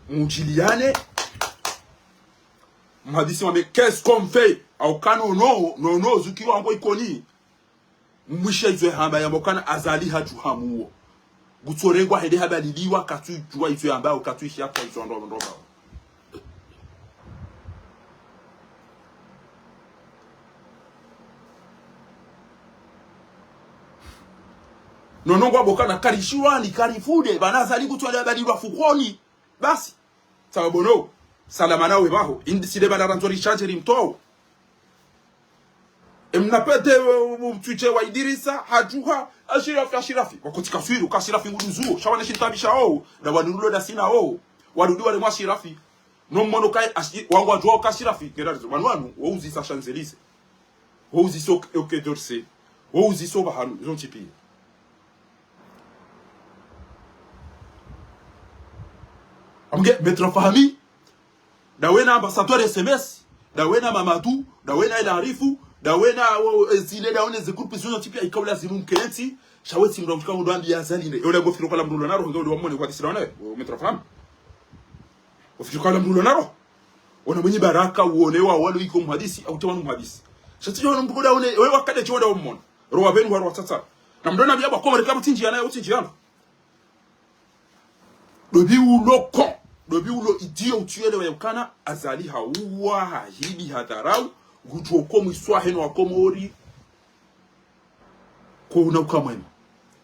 Mudjiliane. Muhadisi wambe, qu'est-ce qu'on fait? Au kano no, no, no, Zuki Wangu Ikoni. Mwishe izo yahamba yamba ukana Azali hadjuha muo. Kutsorengwa hende habaliliwa, katsudjuwa izo yamba, katsuishi hata izo ndo, ndo, ndo. Nono ngwambo ukana karishiwani, karifude, bana Azali kutswale habalilwa fukoni. Basi. Sawa bono. Salama nawe baho. Indi sile bana randzo rishandje rimtowo. Emna pete, uh, uh, mtwiche wa Idirisa, hadjuha, Ashirafi, Ashirafi. Wakoti kaswiri, uka Ashirafi nguduzuo. Sha wane shintabisha o. Na wanunulo da sina o. Warudi wale mwa Ashirafi. No mwono kai ashi-, wangu wadjuwa uka Ashirafi. Ngera rizo. Wanu wanu, wauzisa Champs-Élysées. Wauzisa o, o Quai d'Orsay. Wauzisa o bahanu. Izo ntsi pia. Amge, Maître Fahami. Dawena ambassadeur S M S, dawena Mamadou, dawena El Arifu, dawena, o, o, Ezile, dawena ze groupe zino ntsi pia ikao lazimu mkentsi, sha wetsi mdru mshika mdru ambi ya Azali nde. Yola ngofikiri ukala mdru ulo naro, nge uli wamone kwa disira wana, o, Maître Fahami. Ufikiri ukala mdru ulo naro. Ona mwenye baraka, uone wa walo iko muhadisi, au tewa muhadisi. Sha tsi yona mdru koda one, we wakade chiwa da wamona. Rowa benu waro watsatsa. Na mdru na biya ba komore kama tindji yana, utindji yana. Dobi ulo con, dobi ulo idiot utsuyelewa ya ukana, Azali hauwa, hahidi, hadharau, ngudjuo ko mwiswa heno wa Komori, ko una uka mwema.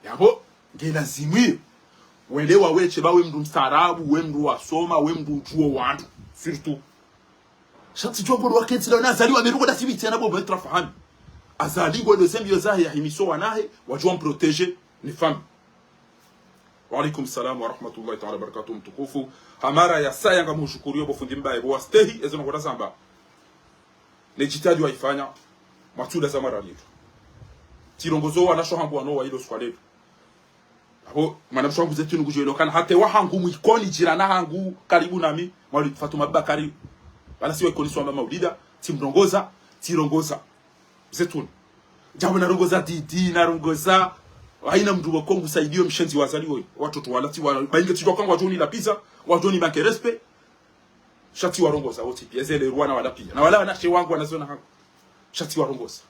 Yabo, nge lazimu iyo. Wende waweshe ba we mdru mstaarabu, we mdru wasoma, we mdru udjuo wandru. Surtout. Sha tsi djuwa ngolo wakentsi la na Azali wa meruko da sibiti yana bo Maître Fahami. Azali ngwendo zembiyo zahe ya himiso wanahe, wadjuwa mprotéger ni femme. Wa alaikum salam wa rahmatullahi ta'ala wa barakatuh, mtukufu. Ha mara ya saya ngamhushukuriyo bo fundi mbaye, bo wastehi, ezo nongo razamba. Ne jitihadi wayifanya, matunda za mara lindru. Tsirongozo wanasho hangu wano wa ilo skwaletu. Abo, mwanamshe wangu Zetuni ngudjo ilo kana, hata wa hangu Mwikoni jirani hangu, karibu nami, Mwali Fatuma Bakari. Wala si wa Ikoni swamba maulida, tsimrongoza, tsirongoza. Zetuni. Djambo narongoza Didi, narongoza. Hayina mndru wa Kongo saidiyo mshenzi wa Azali woyi. Watoto wala tsi wa, bayinge tsidjwa kanga wadjoni lapviza, wadjoni manque respect. Sha tsiwarongoza, wotsi piya, ezele rwana wala piya. Na wala wanashe wangu wanazona hangu. Sha tsiwarongoza.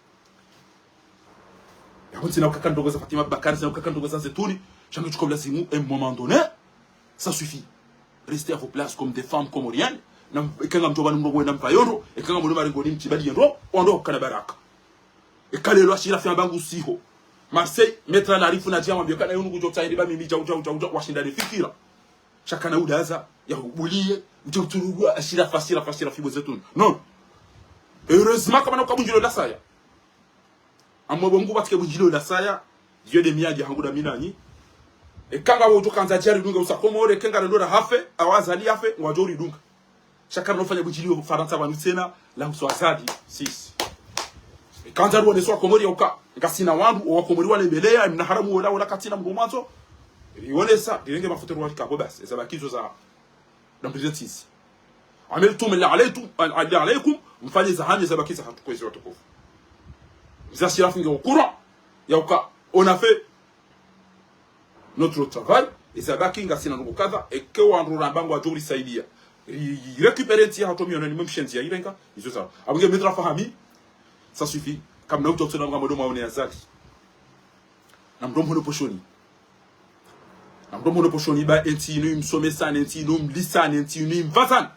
Yapvo ntsina ukaka ndrongoza Fatima Bakari, ntsina ukaka ndrongoza Zetuni. Sha nge tsuka ulazimu, un moment donné, ça suffit. Restez à vos places comme des femmes comoriennes. Na m-, eka ngamdjo pvanu mndru wena mpvayondro, eka ngamdjo marengoni mtsibali yendro, wandro kana baraka. Eka lelo Ashirafi amba ngusiho. Marseille, maître Alarifu na djama mbiyo kana yinu ngudjo tsayiri ba mimi djau, djau, djau, djau, washinda ne fikira. Sha kana udaza, ya ubuliye, udje utsuruwa Ashirafi, Ashirafi, Ashirafi bo Zetuni. Non. Heureusement, kamana uka bundjilio la saya. Amwe bo Mungu batike bundjilio la saya, Dieu de miadi hangu da minanyi. Eka ngawe udjo kandza djari dunga usa Komori, eka ngarendo ra hafe, awa Azali yafe, ngwadjo ridunga. Sha karina ufanya bundjilio Farantsa pvanu tsena, la uso Azali, sisi. Eka ngarionesa wa Komori ya uka, ngasina wandru, wa Komori wale mbeleya, mna haramu wola, wola katsina mndru mwandzo. Rionesa, rirenge mafoto rwalika, bo basi, eza baki zo za, dambulize tsisi. Amiltum li alaytum, al-, li alaykum, mfanye za hanyu eza baki za hatru kwezi watukufu. Mze Ashirafi nge au courant, ya uka, on a fait notre travail, eza baki ngasina ndrongo kadha, eka wandru ramba ngwadjo risaidia. Ri-, récupérer ntsi ya hatru miyononi mwe mshenzi ya irenga, izo sawa. Abunge Maître Fahami, ça suffit. Kamna utso tsona mnga mdomo waone Azali. Na mdomo no poshoni. Na mdomo no poshoni ba entsi inu imsomesani, entsi inu imlisani, entsi inu imvazani.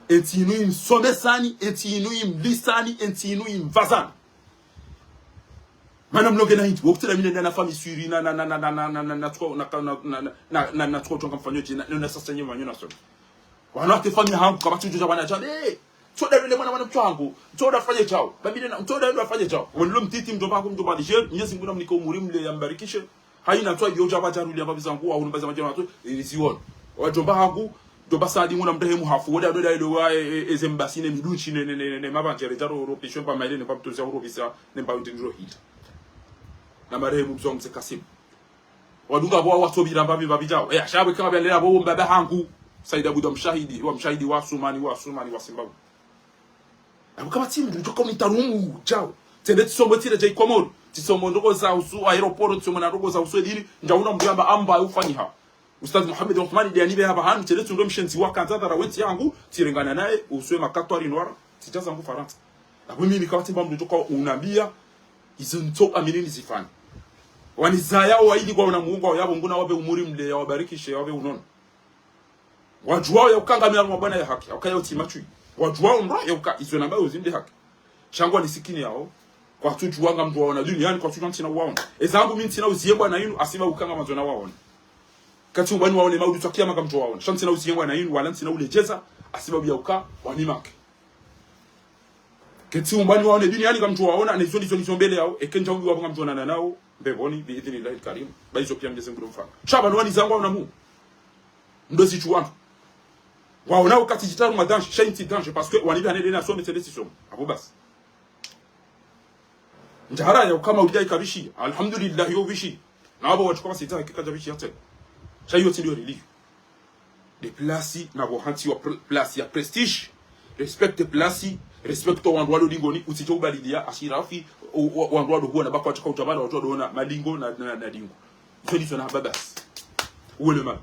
Entsi inu imsomesani, entsi inu imlisani, entsi inu imvazani. Mana mlonge na hindri, wo kutela mine na, na fami swiri, na, na, na, tsuko, na, na, na, tsuko tonga mfanyo dje, na, na, sasa nye manyo na soni. Wana ate fami hangu, kapvatsi udjo dja wana djambe, eh, tsoda lule mwana, mwana mtsangu, tsoda fanye djao, babile na, tsoda lule fanye djao. Wonilo mtiti mdjomba hangu, mdjomba Niger, Mwenyezi Mungu namnike umuri mle yambarikishe, hayina twa iyo djaba djaruli ya babi zangu, wa hulumba za madjana watu, eh, ziwono. Wadjomba hangu, djomba Sadi nguna mrehemu hafu, woda doda ilo wa, eh, eh, eze mbasi ne midunshi ne, ne, ne, ne, ne mabandjere djaro ro pishwe mba maile ne mba mtozi ya uro pisa, ne mba undi niro hita. Na marehemu mzongo mze Kasim. Wadunga bo watsobira mbabi mbabi djao. Eh, ashabu kama bia lela bo mbaba hangu. Said Abuda mshahidi, wa mshahidi wa Sumani, wa Sumani, wa Simbabu. Abu kama tsi mndru, djoka umitarumu, djao. Tsende tsisomo tsire dja Ikomoro. Tsisomo ndrongo za usu, aéroport, tsisomo na ndrongo za usu edini. Ndjauna mndru yamba amba ufanyiha. Ustadh Mohamed Othmani de anibe haba hanu, tsende tsundo mshenzi wa kandza dhara wentsi yangu, tsirengana naye, uswe makatwari nwara, tsidja zangu Farantsa. Abu mimi kama tsimba mndru djoka unambia, izo ntso amini nizifanye. Wanizaya wa ili kwa una Mungu, wa yabo nguna wabe umuri mle, ya wabarikishe, ya wabe unono. Wadjuwao ya uka ngamina mabwana ya haki, ya uka ya utima chui. Wadjuwao ndro ya uka izo namba uzinde haki. Sha ngwanisikini yao, kwatsudjuwa ngamdjuwa wana duniani, kwatsudjuwa ntsina uwaona. Ezangu mi ntsina uziye bwana inu, asiba uka ngamwandzo na waona. Katsi umbani waone maudu twa kiyama ngamdjo waona. Sha ntsina uziye bwana inu, wala ntsina uledjeza, asiba ya uka, wanimake. Ketsi umbani waone duniani ngamdjo waona, na izo ndizo nizo mbele yao, eke ndja uyu wabo ngamdjo onana nao, mbepvoni, bi idhnillahi lkarim, ba izo piya Mwenyezi Mungu ndo mfano. Sha pvanu wanizangu waona mu. Ndo zitru wandru. Waona ukati djitaru madanji, sha intsi danji, parce que wanibi hane dena some, tsende tsisomo. Abu basi. Ndjara ya ukama ulida ikabishiya, alhamdulillah yo bishi. Na wabo watsuka basita hakika dja bishiya tsena. Sha iyo tsi ndiyo religion. De place, na bo hantsi wa pr-, place ya prestige. Respecte place, respecte wandru walo dingoni, utsidjo ubalilia, Ashirafi, o, o, wandru walo huona, bako watsuka utabala, wandru walo ona, malingo na, na, na dingo. Izo ndizo na haba basi. Uwe le mal.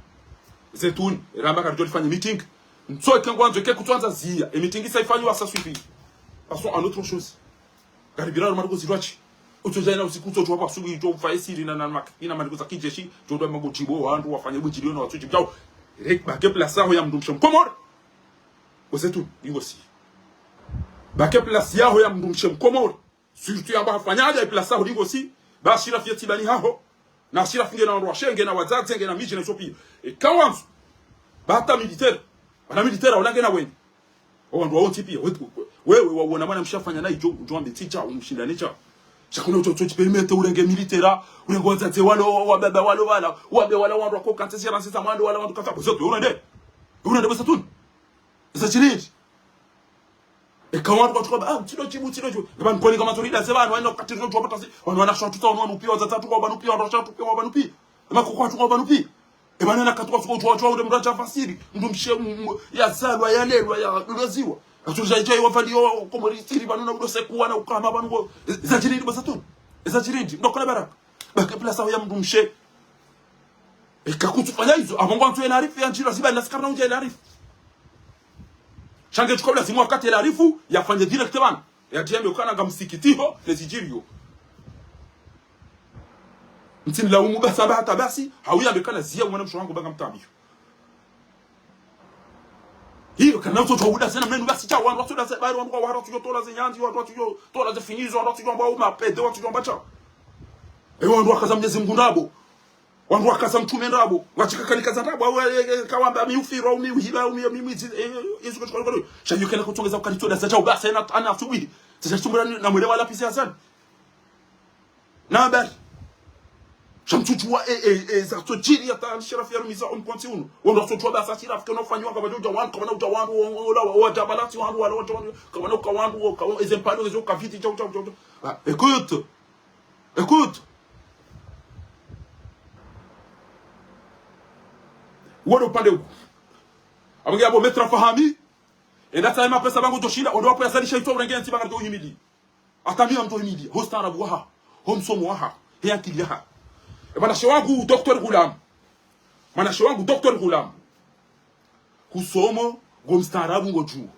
Zetuni, ramba karidjo lifanya meeting. Ntso eke ngwandzo, eke kutswandza ziya. E meeting isa ifanyiwa ça suffit. Passons à autre chose. Ngaripvira ro maliko zirwachi. Utsodja ina usiku utsodjuwa kwa asubuhi djo ufa esiri na, na mak-, ina maliko za kijeshi, djo ndo mago djibo, wandru wafanye budjiliyo na watsudji. Djao, rek-, bake place yaho ya mndru mshe Mkomori. Ozetu, ingo si. Bake place yaho ya mndru mshe Mkomori. Surtout yamba hafanya hadja place yaho, ingo si. Ba Ashirafi ye tibani haho. Na Ashirafi ngena wandru washe, ngena wadzadze, ngena midji na izo piya. Eka wandzo. Ba hata militaire. Wana militaire, wala ngena wenyi. Owandru wawontsi piya, we-, we-, wewe wawona mwanamshe afanya na idjo, udjo wambe tsi djao, umshindane djao. Sha kuna utso, utso djipermettre urenge militaire, urenge wadzadze walo, wababa walo wala, wabe wala wandru wako kantsi zira nsi za mwando wala wandru kafa, bozo, urende. Urende bozo tunu. Eza shirindi. Eka wandru kwatsu kwamba, ah, tsi ndo shibu, tsi ndo shibu. Eba nkoni kama tsorida ze pvanu, wanu wakati ndo shibu, wanu wana shatu tsa, wanu wanu pia, wadzadze tu kwa pvanu pia, wandru shatu pia, wapvanu pia. Ema koko watu kwa pvanu pia. Eba nana katu kwa fuko, twa, twa, ule mndru atsa fasiri. Mndru mshe, m-, m-, yazalwa, yalelwa, yalelewa. Atsu dja, dja, wafali, yo, Komori tsiri, pvanu na udo sekuwa na ukama, pvanu ko. Eza shirindi, bozo tunu. Eza shirindi. Ndo kona baraka. Bake place ya mndru mshe. Eka kutsufanya izo, apvo ngwandzo El Arif ya ndjira ziba na sikana undja El Arif. Sha nge tsuka ula zimu wakati El Arif, yafanye direct pvanu. Yadjambe ukana nga msikitiho, ne zidjiriyo. Ntsi nilaumu basi amba hata basi, hau yambe kana ziya mwana mshe wangu banga mtambiyo. Hiyo kana utso twa uda zena mnenu basi sha wandru watsu uda ze bari wandru kwa wandru watsu tola ze nyandzi, wandru watsu tola ze finyizo, wandru watsu amba uma pede, wandru amba sha. Ewa wandru wakaza Mnyezi Mngu ndrabo. Wandru wakaza mtrume ndrabo, washika kalikaza ndrabo, awe, e, e, kawamba mi ufiro, mi uhiba, mi, mi, mi, zi-, e, e, izo kachikwa kwa. Sha yukena kutsongeza ukalitso da za chao, basi, ana, ana asubuhi. Sasa chumura na mwele wala pisi ya zani. Na habari. Sha mtsutsuwa, e, e, e, za tsodjiri ya ta, shirafu ya rumiza, on konti unu. Wandru watsotsuwa basi, shirafu, kena ufanyiwa, kama udja wandru, kama udja wandru, wa, wa, wa, wa, wa, jabalati wandru, wala, wa, wandru, kama udja wandru, wa, kama, ezempano, ezo kaviti, chao, chao, chao, chao. Ah, écoute. Écoute. Wole upande uku. Amwenge abo Maître Fahami. Enda tsaye mapesa bangu toshinda, ondo wapo yazalisha itso urenge ntsi banga ndo uhimili. Hata mi amto uhimili. Ho ustaarabu waha. Ho msomo waha. He akili yaha. E mwanashe wangu, Docteur Ghulam. Mwanashe wangu, Docteur Ghulam. Husomo, ngo mstaarabu, ngo djuo.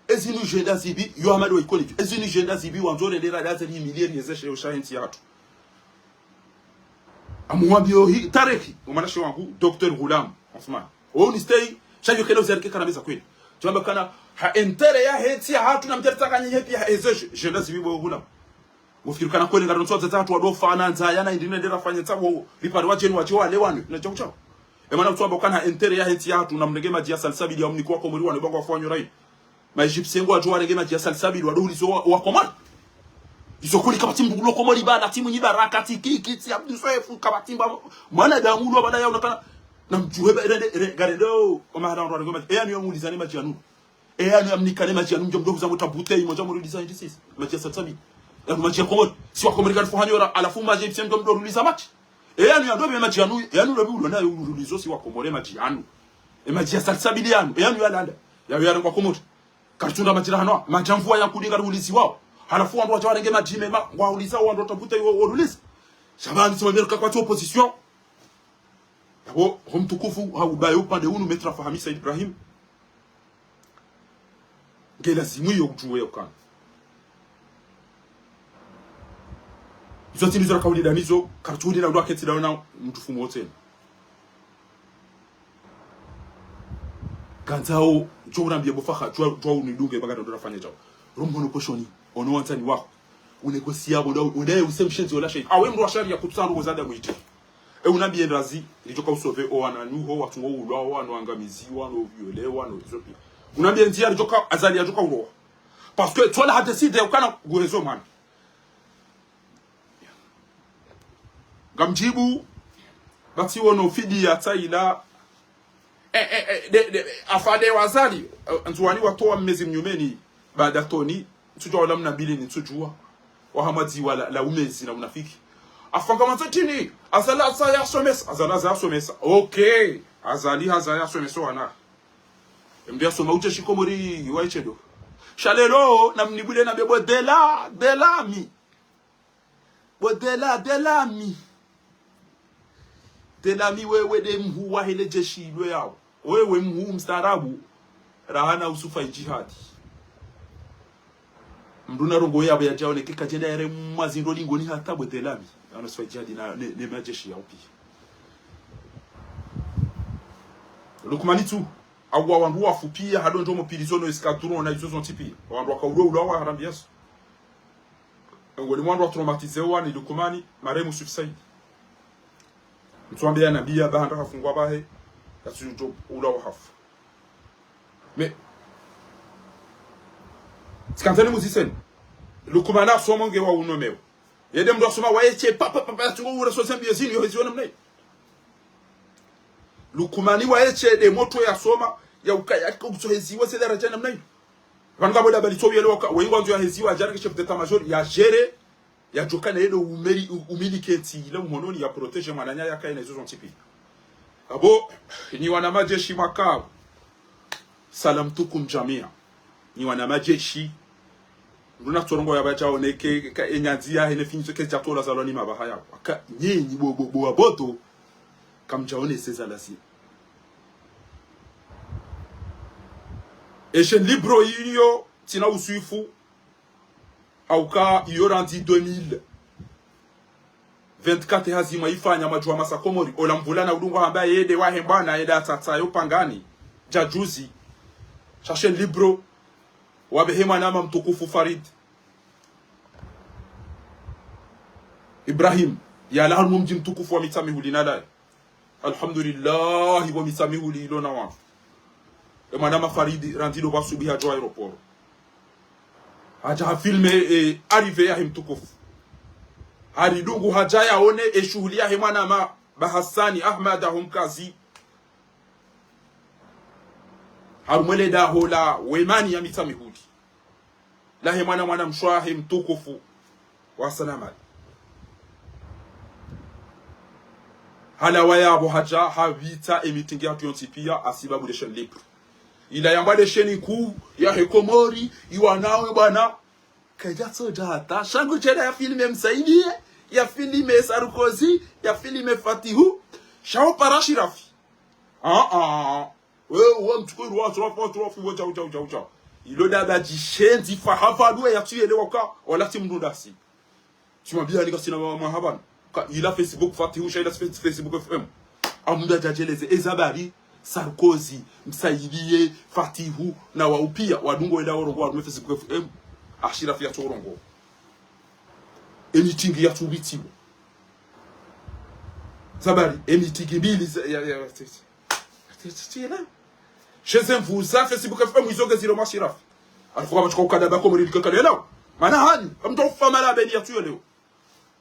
Ezinu djenda zibi, yo Ahmad wa ikole dju. Ezinu djenda zibi, wandzo rendera daze limilieri yezeshe yo shahe ntsi yahatru. Amuwambiyo hi, tarehi, o mwanashe wangu, Docteur Ghulam Othman. O ni stay, sha yo kele uzarike kana meza kweli. Tsuwamba kana, ha intérêt yahe ntsi yahatru na mteri tsaka nyenye pia ha ezeshe, djenda zibi bo Ghulam. Ngofikiri kana kweli ngari ntsu wadzadze hatru wado fa na ndzaya na indri nendera fanye tsapvo, ripare wadjeni wadjo wale wanu, na chao chao. E mana kutsuwamba kana intérêt yahe ntsi yahatru na mrenge madji ya salsabili ya mniko wa Komori wanu, bango wafanyo rai. Ma Égyptiens ngwadjo warenge madji ya salsabili, wado ulizo wa, wa Komori. Izo kuli kapvatsi mbulo Komori bala, tsi Mwinyi Baraka, tsi Kiki, tsi Abdou Soefou, kapvatsi mba, mwanadamu ulo bala ya unakana, na mdjuwe ba, rende, re, garende, o, o mahara ndo warenge madji. E yanu ya muulizane madji yanu. E yanu yamnikane madji yanu mdjo mdo huza mota bouteille, modja mdo uliza indri sisi. Madji ya salsabili. Yanu madji ya Komori. Si wa Komori karifu hanyora, halafu madji ya Égyptiens mdjo mdo uliza madji. E yanu ya ndo be madji yanu, yanu ndo be ulo nayo ulizo si wa Komori madji yanu. E madji ya salsabili yanu, e yanu ya landa. Ya, ya rengwa Komori. Karitsunda madji rahano, madji ya mvua ya kudinga uliziwao. Halafu wandru wadja warenge madji mema, ngwa uliza wandru wota bouteille wo, wo uliza. Sha pvanu si mamera kapvatsi opposition. Yabo, ho mtukufu, ha ubaye upande unu Maître Fahami Said Ibrahim. Nge lazimu yo kutsuwe ukana. Izo tsi ndizo rakaulida nizo, karitsudi na ndo aketsi daona mtufu mwotseni. Kandzao, djo urambiye bo Faha, djo, djo unidunge, baga ndo rafanya djao. Romhono poshoni, ono wandzani waho. Unegosia bo, ndo, unde use mshenzi ola shahidi. Awe mndru wa shariya kutsandu ko zada mwiti. E unambiye ndrazi, ridjoka usauver o wananyaho, watsungo ulwa, o wanu angamiziwa, no viole, wanu Ethiopia. Unambiye ndzia ridjoka, Azali yadjoka ulowa. Parce que, tsola ha décidé, ukana guhezo mwana. Ngamdjibu, bati wono fidiya tsaila, eh, eh, eh, de, de, afade wa Azali, eh, Ndzuwani watowa mmezi mnyumeni, baada toni, ntsudjuwa wala mnabili ni ntsudjuwa. Waha mwadziwa la, la umezi na unafiki. Afanga manza tini, Azali haza yasomesa, Azali haza yasomesa. Okay, Azali haza yasomesa wana. Embi yasoma utse shikomori wa itsedo. Sha lelo, namnibule na bebo Dela, Delami. Bo Dela, Delami. Delami wewe de mhuu wahe le jeshi ilwe yawo. Wewe mhuu mstaarabu. Rahana usufa ijihadi. Mndru na rongo yabo yadjaoneke kadjenda yare mwazi ndo lingoni hata bo Delami. Rahana usufa ijihadi na, ne, ne majeshi yawo pia. Lukmani tu. Awa wandru wafu pia, hado ndjomo pilizo no escadron na izo zontsi pia. Wandru wakaulwa ulwa wa harambi yaso. Ngoni mwandru wa traumatisé wa ni Lukumani, marehemu Swift Said. Mtsuwambe ya nabiya, bahanda hafungwa bahe, ya tsu djo ula wa hafu. Mais, tsikandza nimuziseni. Lukumani asomo nge wa unomewo. Yende mndru yasoma waye she, pa, pa, pa, pa, yatsungo ura so zembi yezinu, yo heziwa namna yi. Lukumani waye she, nde motro yasoma, ya ukaya, ya kutso heziwa, ze daraja namna yi. Pvanu ngapvo nda bali tso yele waka, waye ngwandzo ya heziwa, ya djari ke chef d'état-major, ya gérer, ya djoka na yele umeli, u-, umiliki entsi, ile mhononi ya protéger mwananya yakaye na izo zontsi pia. Apvo, nyi wana majeshi makao. Salam tukum jamia. Nyi wana majeshi. Nduna tsorongo ya badja oneke, ka enyandzi ya hene finyizo ke djatola zalwa ni mabaha yao. Aka, nyi, nyi bo, bo, bo, aboto. Kamdjaone seza lazi. E chaîne libre iyo, tsina uswifu. Hauka iyo randzi deux mille vingt-quatre hazimwa ifanya madjuwa masa Komori. Ola mvulana udungwa hamba yende wahe mbwana yende atsatsa yo pangani. Djadjuzi. Sha chaîne libre. Wabehe mwanama mtukufu Farid Ibrahim. Yalawa harumwa mdji mtukufu wa Mitsamihuli nalaye. Alhamdulillahi, wa Mitsamihuli ilo na wandru. E mwanama Faridi, randzi ndo pvasubuhi hadja aéroport. Hadja hafilme, e, arrivée yahe mtukufu. Haridungu hadja yaone, e, shuhuli yahe mwanama Bahasani Ahmad aho Mkazi. Harumwa le daho la Wemani ya Mitsamihuli. Lahe mwana, mwana mshe wahe mtukufu wa Sanamali. Halawa yapvo hadja hapvitsa e meeting yahatru yontsi pia hasibabu le chaîne libre. Ila yambwa le chaîne nkuu yahe Komori, iwanawe bwana. Kaidja tsodja hata, sha ngu djela ya filme Msaidie, ya filme Sarkozy, ya filme Fatihu, sha wo para Ashirafi. Ah, ah. Wewe, wewe mtsuko iru wa Ashirafi, wa Ashirafi, wa djau, djau, djau, djau. Ilo daba djishenzi fa hapvaluwe yatsuyelewa ka, wala tsi mndru ndasi. Tsimwambia nika sina ma-, mahabani. Ka ila Facebook Fatihu, sha ila Face-, Facebook F M. Amunda djadjeleze, eza bari, Sarkozy, Msaidie, Fatihu, na wao pia, wadungo ela orongo, harumwa Facebook F M. Ashirafi yatsorongo. E meeting yatsupvitiwa. Zabari, e meeting mbili za, ya, ya, ya, tsila. Sheze mvuza Facebook F M izo ngezilo mwa Ashirafi. Halafu kama tsuka ukada ba Komori likakalo yelao. Mana hanyu, kamtsufa mala beni yatsuyelewa.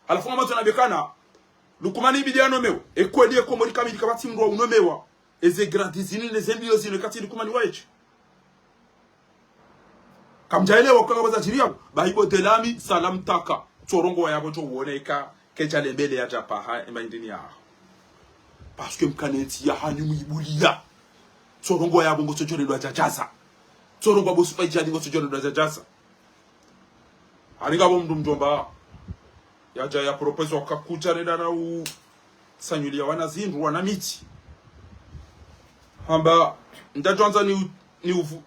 Halafu kama tsona bekana, Lukumani ibidi yanomewa. E kweli e Komori kamili kapvatsi mndru wa unomewa. Eze gradi zinu, neze mbio zinu, katsi Lukumani waye she. Kamdjaelewa kukanga baza djiri yapvo. Bahi bo Delami, salam taka. Tsorongowa yapvo djo uone eka, kedja lembele yadja paha, emba indini yaho. Parce que mkane ntsi yahanyu mwibuliya. Tsorongowa yapvo ngotsodjolelwa djadjaza. Tsorongowa bo Supa idjani ngotsodjolelwa djadjaza. Haringa bo mndru mdjomba. Yadja ya propose waka kudja renda na u sanyuliya wana zindru, wana miti. Hamba, ndadjwandza ni u-, ni uvu-,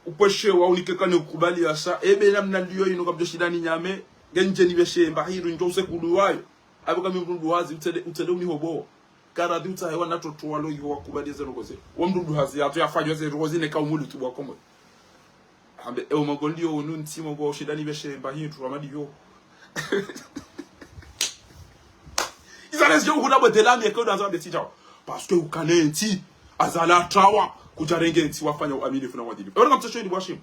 upweshewa unikeka ni ukubali yasha. Ebe namna liyo inu kapvadjo shinda ni nyame. Ngendje ni beshe mba hindru ndjo usekulu wayo. Abe kami mndru hazi utsende, utsende unihobo. Karadhi utsahe wana toto walo iho wakubali eze rogoze. Wa mndru hazi yatso yafanywa eze rogoze neka umulu tu bwa Komori. Hambe, e, umongo ndiyo unu ntsi mongo ushindani beshe mba hindru, amadi yo. Iza lezi yo uhuna bo Delami, eke udaza wambe tsi djawa. Parce que ukane ntsi, Azali atrawa, kudjarenge ntsi wafanya uaminifu na uadilifu. Ewe, ngamtsasho ili bwashimu.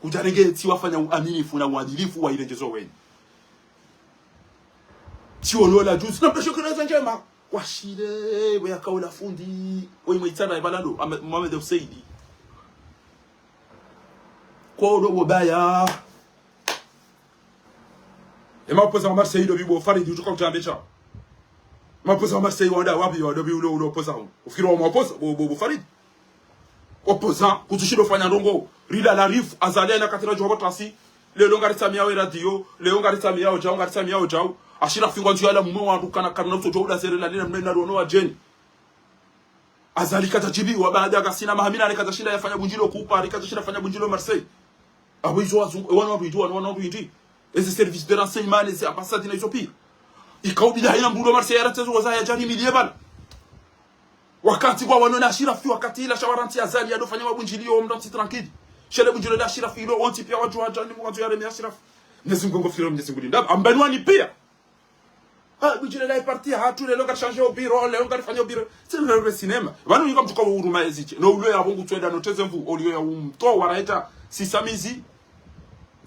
Kudjarenge ntsi wafanya uaminifu na uadilifu wa ile njezo weni. Tsi olola juzi, na mtasho kina za njema. Washile, we yakaula fundi, we imwe itsana ibalalo, Ahmed, Mohamed Husseini. Kwa ulo wabaya. Ema opposant wa Marseille ndo bibo Farid, utsoka udjambe sha. Ema opposant wa Marseille wanda wapi wando bi ulo, ulo opposant. Ufikiri wa ma opposant, bo, bo, bo Farid. Opposant, kutsushindo fanya ndrongo. Rila la rifu, Azali na katira djuwa batasi. Leo ngaritsamiyao e radio, leo ngaritsamiyao djau, ngaritsamiyao djau. Ashirafi ngwandzo yala mumwe wandru kana kana utso djau da zere la lina mnena rono wa djeni. Azali kadjadjibiwa baada kasina maha minane kadjashinda yafanya bundjilo ku Paris, kadjashinda fanya bundjilo Marseille. Apvo izo wazungu, e wanu wandru hindri, wanu, wanu wandru hindri. Eze service de renseignement, eze ambassade na izo pia. Ikaubidi hayina mndru ulo Marseille yaratsezo waza yadjari miliye bala. Wakati kwa wano na Ashirafi, wakati ila sha warantsi Azali yadofanya mabundjiliyo, mrantsi tranquille. Shele bundjilo la Ashirafi ilo, wontsi pia wadjuwa djani, mwandzo yareme Ashirafi. Mnyezi Mngu ngo fikiri, Mnyezi Mngu linda. Ambani wani pia. Ah, budjile la parti yahatru, leo ngari changer o bureau, leo ngari fanya o bureau. C'est le vrai cinéma. Pvanu yika mtsuka wa huruma ezidje. No ulo ya bongo tswenda no teze mvu, olio ya umto, waraeta, sisamizi.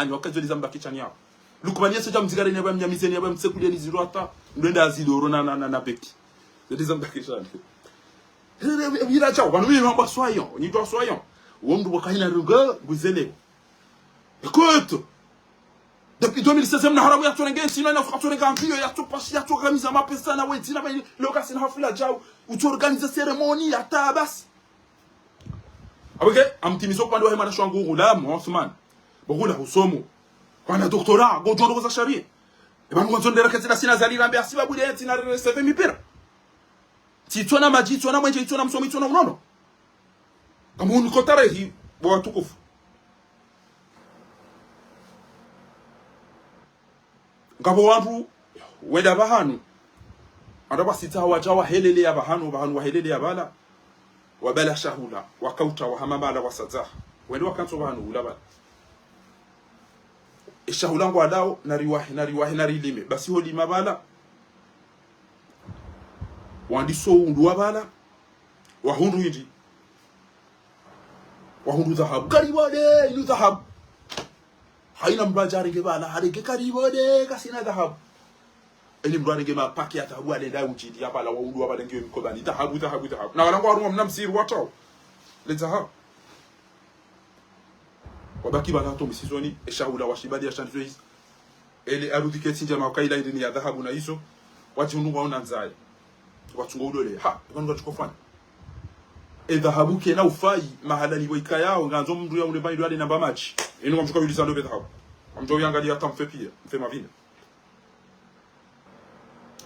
hani, waka izo ndizo zambakishani yao. Lukmani yese dja mzigare ni yaba mnyamizeni yaba mtsekuleni ziro hata, ndo enda azidoro na, na, na, na beki. Izo ndizo zambakishani. Hira djao, pvanu mimi namba soyons, nidjo soyons. Wo mndru waka hina runga, nguzele. Écoute, depuis deux mille seize, mna harabu yatsorenge, sino na yatsorenge ambiyo, yatsopashi, yatsorganiza mapesa na wedzina, ba, leo kasina hafla djao, utso organiser cérémonie, hata basi. Abwe ke, amtimizo upande wahe mwana shwangu Ghulam Othman. Bo Ghulam husomo. Wana doctorat, ngodjo ndrongoo za sharia. Eba ngondzo ndera ketsina sina zali rambe asiba bude tsina recevoir mipira. Tsitsona madji, tsitsona mwenje, tsitsona msomo, tsitsona unono. Kamuni kotarehi, bo watukufu. Ngapvo wandru wenda pvahanu. Wandru wasita wadja wahelele ya pvahanu, pvahanu wahelele ya pvala. Wabala shahula, wakauta, wahama pvala, wasadzaha. Wende wakantso pvahanu, hula pvala. Eshahula ngwalao, nariwahe, nariwahe, narilime. Basi holima pvala. Wandiso undru wa pvala. Wahundru hindri. Wahundru dhahabu. Karibu wade, inu dhahabu. Haina mndru adja arenge pvala, harenge karibu wade, kasina dhahabu. Eni mndru arenge mapaki ya dhahabu, alenda udjidi, ya pvala, wahundru wa pvala ngiyo mikobani. Dhahabu, dhahabu, dhahabu. Na wala ngwarumwa mna msiru watrao. Le dhahabu. Wabaki pvala to msizoni, eshahula washibali ya shandizo hizi. Ele arudhi ketsi ndjema wakaila indini ya dhahabu na izo. Wadjihundru ngwaona ndzaya. Watsungo udole. Ha, epvanu ngatsuko fanya. E dhahabu kena ufayi, mahala ni bo ikayao, ngandzo mndru ya ule mbayi ndo ale namba madji. Inu ngamdjuka yulisa ndo be dhahabu. Ngamdjo yangalia hata mfe pia, mfe mavina.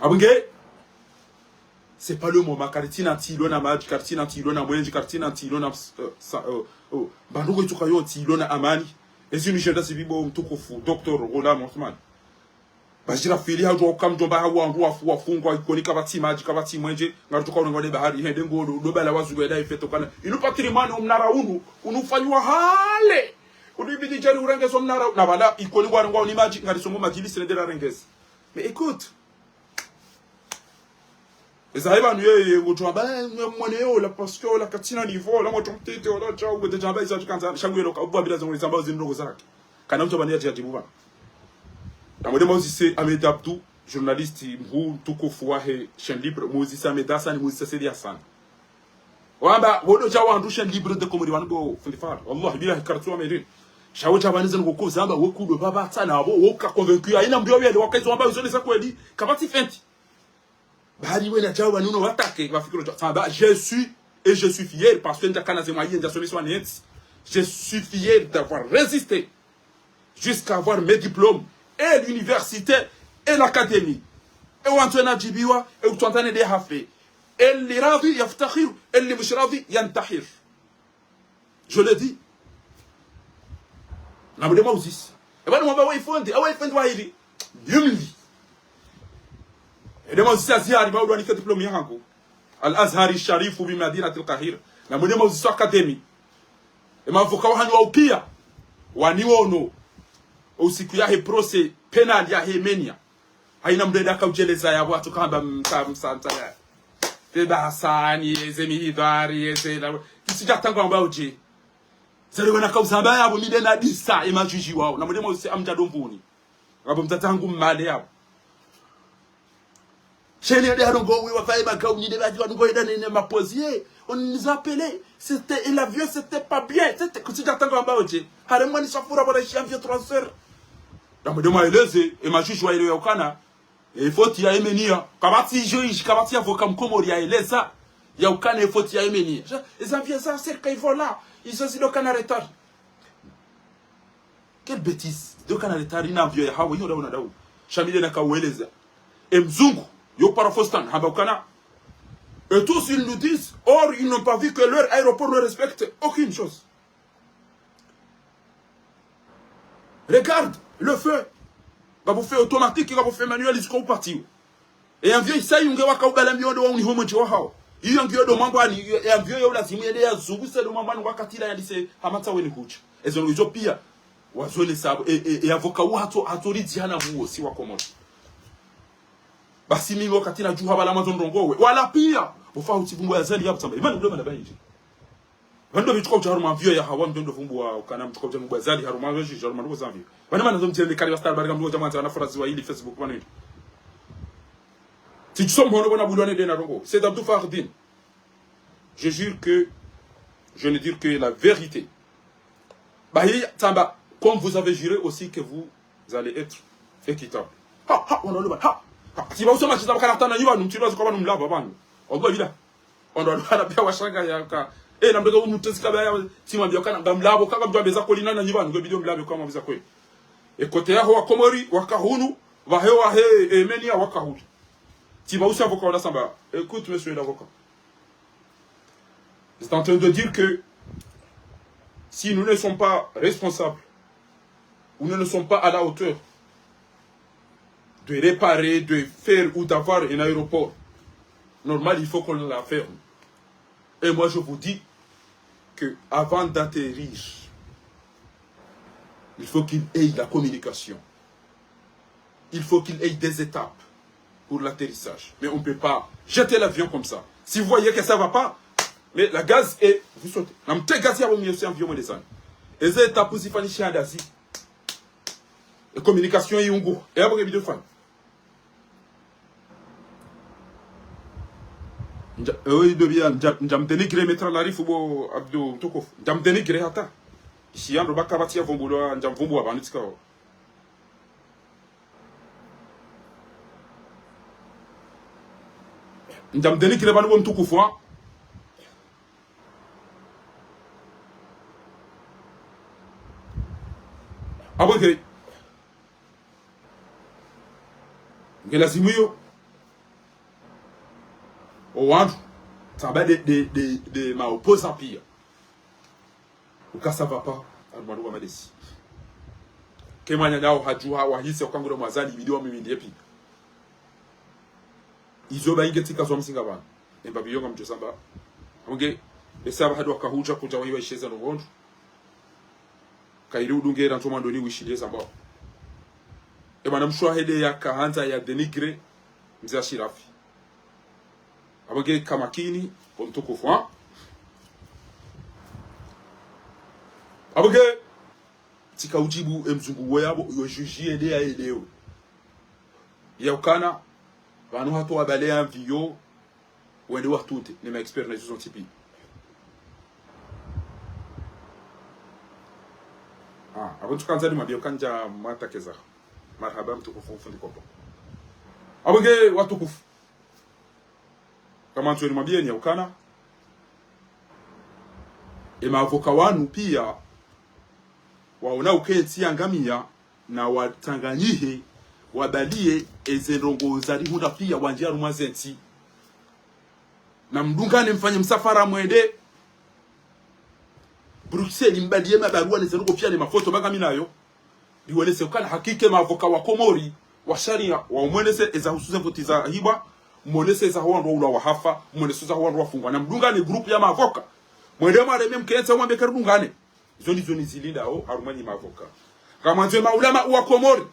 Abwe nge, c'est pas le moment, karitsina ntsi ilo na madji, karitsina ntsi ilo na mwenje, karitsina ntsi ilo na, euh, sa, euh, euh, pvandru ko itsuka yo ntsi ilo na amani. Ezi ni djenda zibi bo mtukufu, docteur Ghulam Othman. Bajira fili hajwa uka mdjomba hawu wandru wafu, wafungwa, Ikoni kapvatsi madji, kapvatsi mwenje, ngaritsuka urenga ne bahari, hende ngolo, ndo pvala wazulu wenda ifeto kana. Inu patrimoine omnara unu, unu ufanywa hale. Unu ibidi djari urengeze omnara, na pvala, Ikoni ngwarengwa uni madji, ngarisongo madjilisi nende rarengeze. Mais écoute, eza haiba nu yeye, ngudjo amba, eh, mwe-, mwone yo, la parce que, la katsina niveau, la mwe tso mtiti, la djau, ngudjo amba izo djikandza, shangu yelo ka, ubwa bila zongo, izo amba zindrongoo zake. Kana mdjo amba ni ya djadjibu pvanu. Na mwende muzise Ahmed Abdou, journaliste, mhuu, mtukufu wahe, Chaîne Libre, muzise Ahmed Hassan, muzise Said Hassan. Wamba, wodo dja wandru Chaîne Libre de Comores wanu bo fundi Fara. Wallahi, billahi, karatsu wa merin. Shawo dja pvanu zenu koko zamba, we kudo pvapva tsana abo, woka convaincu, haina mndru yawele, waka izo wamba, izo neza kweli, kapvatsi fenti. Bali wena djawa nuno watake, wafikiri djawa. Samba, je suis, et je suis fier, parce que ndjakana ze moyens, ndjasomeswa nentsi. Je suis fier d'avoir résisté jusqu'à avoir mes diplômes, et l'université, et l'académie. E wandzo nadjibiwa, e utswandzane de hafe. Elli radhi yaftakhir, elli mush radhi yantahir. Je le dis. Namdema uzisi. E bana mwamba wa ifundi, awa ifundi wa hili. Yumli. E dema uzisi Azhari, maudwa nika diplôme yahangu. Al-Azhari Sharifu bi Madinati al-Qahira. Namdema uzisi académie. E mavoka wahanyu wa upia. Waniwono. Usiku yahe procès pénal yahe Menia. Haina mndru enda kaudjeleza ya watu kamba msa-, msanta ya. Peba Hasani, eze mihidhari, eze la. Kisidja tangwa amba udje. Zari wana kauzamba yabo mi nde nadisa, e majuji wao. Namdema uzisi amdja domvuni. Ngabo mtata hangu mmale yabo. Sheni nde harongowe wavae magauni nde badi wanongowe nda nene mapozi, eh. On nous appelait. C'était, et l'avion, c'était pas bien. C'était, kusidja tangwa amba udje. Haremwa ni shafura bora ishi avion transfert. Namdema eleze, e majuji wa ile ya ukana. E faute ya Menia. Kapvatsi juge, kapvatsi avocat mkomori yaeleza. Ya ukana e faute ya Menia. Je, les avions, ça, c'est quand ils vont là. Ils ont dit, le canard est tard. Quelle bêtise. Donc, on a retard, ina avion yahawo, iyo ndawo na ndawo. Sha mi nde nakaueleza. E mzungu, yo para Fostan, hamba ukana. Et tous, ils nous disent, or, ils n'ont pas vu que leur aéroport ne respecte aucune chose. Regarde le feu. Ngapvo feu automatique, ngapvo feu manuel, jusqu'au patio. E avion isa yunge wakaubala miondo wa unihomo dje wahao. Iyo ngiyo ndo mambwani, iyo, e avion yo lazimu yende yazunguse ndo mambwani wakati ila yandise hamatsa weni hudja. Ezo ndo izo pia, wazone sabo, e, e, e avocat wu hatso, hatso ridzi hana huo, si wa Komori. Basi mimi wakati nadjuha bala mwandzo ndrongowe. Wala pia, ufa utsi vumbo ya Azali yabo tsamba. Imani ndo mana bayinji. Pvanu ndo pvi tsuka udja harumwa avion yahawo, ndo ndo vumbuwa ukana mtsuka udja mubwa Azali harumwa avion, harumwa ndrongo za avion. Pvanu mana zo mtsende kari wa star barika mndru udja mwandza wana furazi wa ili Facebook pvanu ili. Si tu somo hono bona bulwane dena ndrongo. C'est Abdou Fardine. Je jure que je ne dis que la vérité. Bahi tsamba, comme vous avez juré aussi que vous allez être équitable. Ha, ha, wana lubana, ha, ha. Si ba usoma tsi tsamba kana tana yiwa, numtilo azi kwa ba numlaba pvanu. Ogo bila. Ondo anu hana pia washanga yaka. Eh, namdega unu tezi kabla ya, tsimwambia kana, ngamlabo, kaka mdjwambeza kweli nana nyi pvanu, nge bidio mlabe kwa mwambeza kweli. E côté yaho wa Komori, waka hunu, wahe, wahe, e, Menia, waka hunu. Tsi ba usi avocat wana samba. Écoute, monsieur l'avocat. Vous êtes en train de dire que si nous ne sommes pas responsables, ou nous ne sommes pas à la hauteur de réparer, de faire ou d'avoir un aéroport normal, il faut qu'on la ferme. Et moi, je vous dis que avant d'atterrir, il faut qu'il ait la communication. Il faut qu'il ait des étapes pour l'atterrissage. Mais on ne peut pas jeter l'avion comme ça. Si vous voyez que ça va pas, mais la gaz est, vous sautez. Namtse gaz ya bo miyo si avion mwende zani. Eze étapes zifanyishe andazi. E communication yungu. E abo ke bidio fanya. Ndja, eh, oui, de bien, ndja, ndja mdénigrer, maître Larifou bo Abdou Mtukufu. Ndja mdénigrer hata. Ishi yando baka bati ya vumbulwa, ndja mvumbuwa pvanu tsikao. Ndja mdénigrer pvanu bo Mtukufu, ha? Abo ke. Nge lazimu iyo. O wandru, tsamba de, de, de, de ma opposants pia. Uka ça va pas, harumwa ndrongo wa madesi. Ke mwananya dawo hadjuha, wahise, uka ngure mwa Azali, bidio wa mimi ndiye pia. Izo ba inge tsika zo msinga pvanu. Emba biyo ngamdjo samba. Onge, esa ba hadu waka hudja, kudja wahiwa isheza no wandru. Kayiri udunge randzo mwandoni wishiliye zambao. E mwana mshe wahe nde yaka handza ya dénigrer mze Ashirafi. Abo nge ka makini, bo Mtukufu, ha? Abo nge, tsika udjibu e mzungu wo yabo, yo juge ye nde ya elewe. Ya ukana, pvanu hata wabale avion, wende watunte, ne ma experts na izo zontsi pia. Ah, abo ntsukandza nimwambie ukandja mwatakeza. Marahaba Mtukufu fundi Kopo. Abo nge watukufu. Kamwandzo nimwambiyeni ya ukana, e maavoka wanu piya, waona uka entsi yangamiya, na watsanganyihe, wabaliye eze ndrongoo zarihundra piya wandjiye harumwa zentsi. Na mdungane mfanye msafara mwende Bruxelles, mbaliye mabaruwa neze ndrongoo piya ne mafoto mba ngami nayo. Riwonese ukana hakika e maavoka wa Komori, wa shariya, wamwonese eza husu ze mfuti zahibwa, mwonese eza ho wandru waulwa wahafa, mwonese eza ho wandru wafungwa. Na mdungane groupe ya maavoka. Mwende mwareme mkentsi mwambe ke ridungane. Izo ndizo nizilindao harumwa nyi maavoka. Ngamwandzo e maulama wa Komori.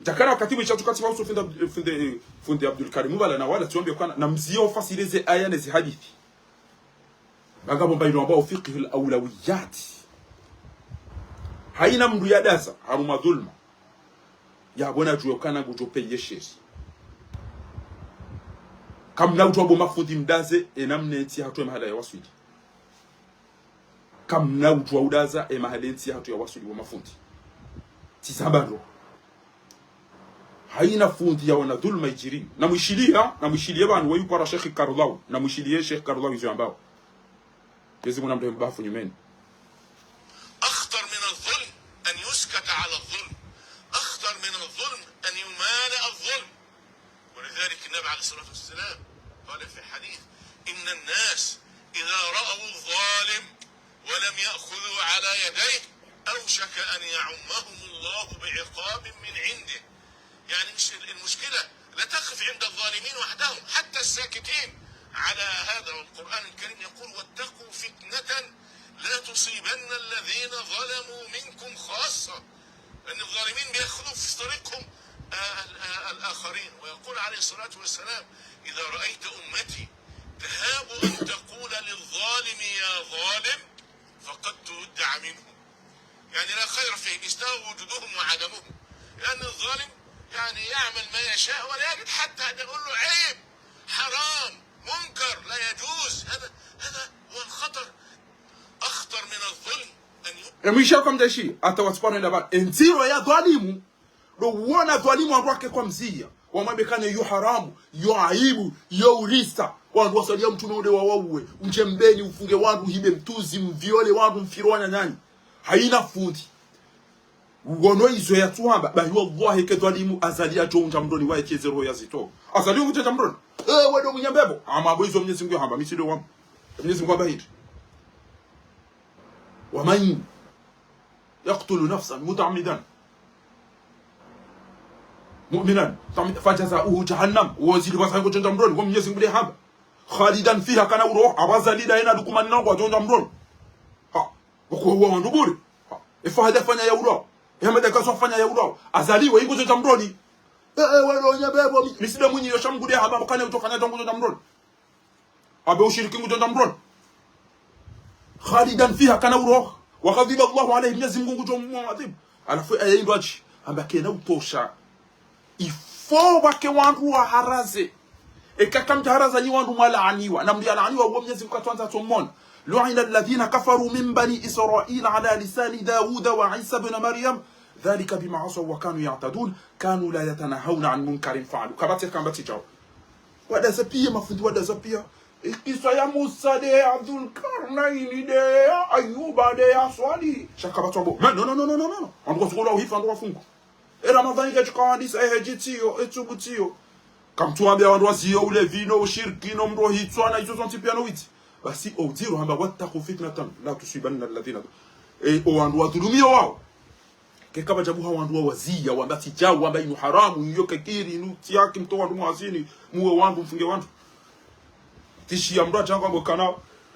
Ndjakana wakati mwisha tukati wa husu fundi Abd-, fundi, fundi Abdul Karim pvala na wala tsiwambiye ukana, na mziye ufasiri ze aya neze hadithi. Mba ngapvo mba inu wambao fiqhul awlawiyat. Hayina mndru yadaza harumwa dhulma, yapvo nadjuwe ukana ngudjo peye sheri. Kamna udjuwa bo mafundi mdaze, e namna entsi yahatru e mahala yawaswili. Kamna udjuwa udaza e mahala entsi yahatru yawaswili bo mafundi. Tsi zamba ndro. Hayina fundi yaona dhulma idjiri. Na mwishiliya, na mwishiliye pvanu weyi upara Sheikh Kardawi. Na mwishiliye Sheikh Kardawi izo yambao. Mnyezi Mungu namrehemu bafu nyumeni. أخطر من الظلم أن يسكت على الظلم. أخطر من الظلم أن يمالأ الظلم. ولذلك النبي عليه الصلاة والسلام قال في حديث: إن الناس إذا رأوا الظالم ولم يأخذوا على يديه أوشك أن يعمهم الله بعقاب من عنده. يعني مش ال-، المشكلة لا تقف عند الظالمين وحدهم، حتى الساكتين على هذا. والقرآن الكريم يقول: واتقوا فتنة لا تصيبن الذين ظلموا منكم خاصة. لأن الظالمين بيأخذوا في طريقهم، آه، ال-، آه، الآخرين. ويقول عليه الصلاة والسلام: إذا رأيت أمتي تهاب أن تقول للظالم يا ظالم فقد تودع منه. يعني لا خير فيهم، يستوي وجودهم وعدمهم. لأن الظالم يعني يعمل ما يشاء ولا يجد حتى أن يقول له عيب، حرام، منكر، لا يجوز. هذا، هذا هو الخطر، أخطر من الظلم أن ي- Emwisha kamdashi, hata watsipano enda pvanu. Entsi ro ya dhwalimu, ndo uona dhwalimu wandru wake kwa mziya. Wamwambe ukana yo haramu, yo aibu, yo urisa. Wandru waswaliya mtrume ule wawauwe. Unje mbeni ufunge wandru, uhibe mtruzi, mviole wandru, mfire wananyanyi. Hayina fundi. Uwono izo yatsuhamba, bahi wallahi ke dhwalimu Azali yadjo unja mdroni waye ke ze roho yazitowa. Azali ngudjo unja mdroni. Eh, we ndo mwenye mbepvo. Hama bo izo Mnyezi Mungu yahamba, mi tsi ndo wamba. Mnyezi Mungu hamba hindri. ومن يقتل نفسا متعمدا مؤمنا فجزاؤه جهنم. Wo zilipvwa zahe ngudjo unja mdroni, wo Mnyezi Mungu nde hamba. خالدا فيها, kana uroha, apvo Azali nda yena Lukumani na ngwadjo unja mdroni. Ha, wakuwa wandru bure. Ha, e Fahad afanya ya uroha. E Hamada Kaso afanya ya uroha. Azali we ngudjo unja mdroni. Eh, eh, we ndo nye mbepvo, mi, mi tsi ndo mwinyi yo sha Mungu nde hamba, kana utsofanya djangu ngudjo unja mdroni. Abe ushiriki ngudjo unja mdroni. خالدا فيها, kana uroha. وغضب الله عليه, Mnyezi Mungu ngudjo mwadhibu. Halafu aya hindru hadji, hamba kena utosha. Il faut pvwake wandru waharaze. Eka kamdjaharaza nyi wandru mwalaaniwa. Na mdru yalaaniwa uwo Mnyezi Mungu katsuandza atsomona. لعن الذين كفروا من بني إسرائيل على لسان داود وعيسى ابن مريم ذلك بما عصوا وكانوا يعتدون كانوا لا يتناهون عن منكر فعلوه. Kapvatsi, kapvatsi djao. Wadaza piya, mafundi wadaza piya. Ikiswa ya Musa nde ya Dhulkarnaini nde ya Ayuba nde ya Swalihi. Sha kapvatsi wabo. Mais non, non, non. Wandru kwatsukolwa uhifa, wandru wafungwa. E Ramadhani ketsuka wandisa, e hedji tsiyo, e tsubu tsiyo. Kamtsuwambiya wandru waziye ulevi no ushiriki no mdro hitswa na izo zontsi piya no witsi. Basi o udziro hamba: واتقوا فتنة لا تصيبن الذين. E, o wandru wadhulumiyo wao. Keka pvadjabuha wandru wawaziya, wamba tsi djao, wamba inu haramu, iyo kekiri, inu tsi haki, mtowe wandru mwazini, muwe wandru, mfunge wandru. Tishiya mdru adjanga mwekana.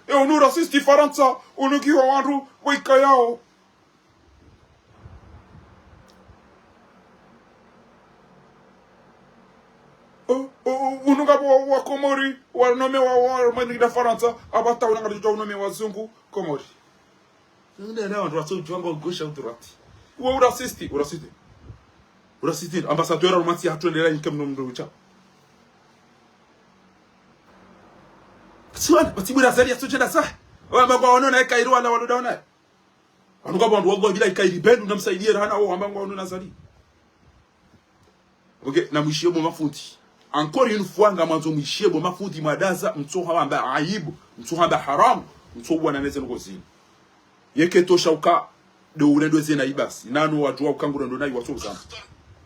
E, unu raciste Farantsa, unu kiwa wandru, waikayao. O, o, o, unu ngapvo wa, wa Komori, wa nome wa, wa, wa, mwenye nda Farantsa, apvasa una ngadjo nome wazungu, Komori. Nde, nde, wandru watso udjuwa ngo gauche ou droite. Uwe u raciste, u raciste. U raciste, ambassadeur wa mantsi yahatru ndela inke mno mdru ucha. Tsi wana, watsi bwira Azali yatsudjenda sa. Wamba ngwaono na e Kairo wala walo daona. Wanu ngapvo wandru wallahi billahi kayiri pvendru na msaidiye rahana wo wamba ngwaono na Azali. Ok, na mwishiye bo mafundi. Encore une fois, ngamwandzo mwishiye bo mafundi mwadaza, mtsohamba aibu, mtsohamba haramu, mtsowana neze ndrongo zinu. Yeke tosha uka, ndo ule ndo zena ibasi. Nanu wadjuwa uka ngure ndo nayi watso uzama. أخطر.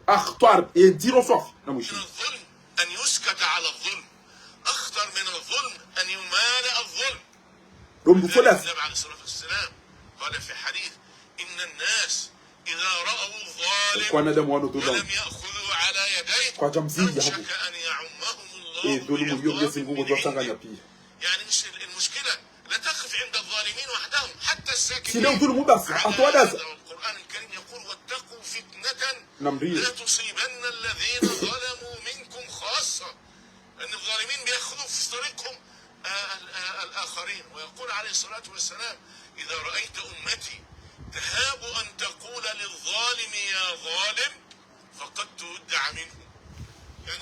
Akhtar, ye ndziro swafi, na mwishiye. من الظلم أن يسكت على الظلم. أخطر من الظلم أن يمال الظلم. Ndo mndru tsodaza. النبي عليه الصلاة والسلام قال في حديث: إن الناس إذا رأوا الظالم ولم يأخذوا على يديه أوشك أن يعمهم الله. Kwa nadamu wano tsodaza. Kwa djamziya habu. E, dhulumu yo Mwenyezi Mungu ngudjo tsanganya piya. يعني مش المشكلة لا تقف عند الظالمين وحدهم، حتsi ndo udhulumu basi, hata wadaza. القرآن الكريم يقول: واتقوا فتنة لا تصيبن الذين ظلموا منكم خاصة. لأن الظالمين بياخذوا في طريقهم، آه، ال-، آه، الآخرين. ويقول عليه الصلاة والسلام: إذا رأيت أمتي تهاب أن تقول للظالم يا ظالم، فقد تودع منه.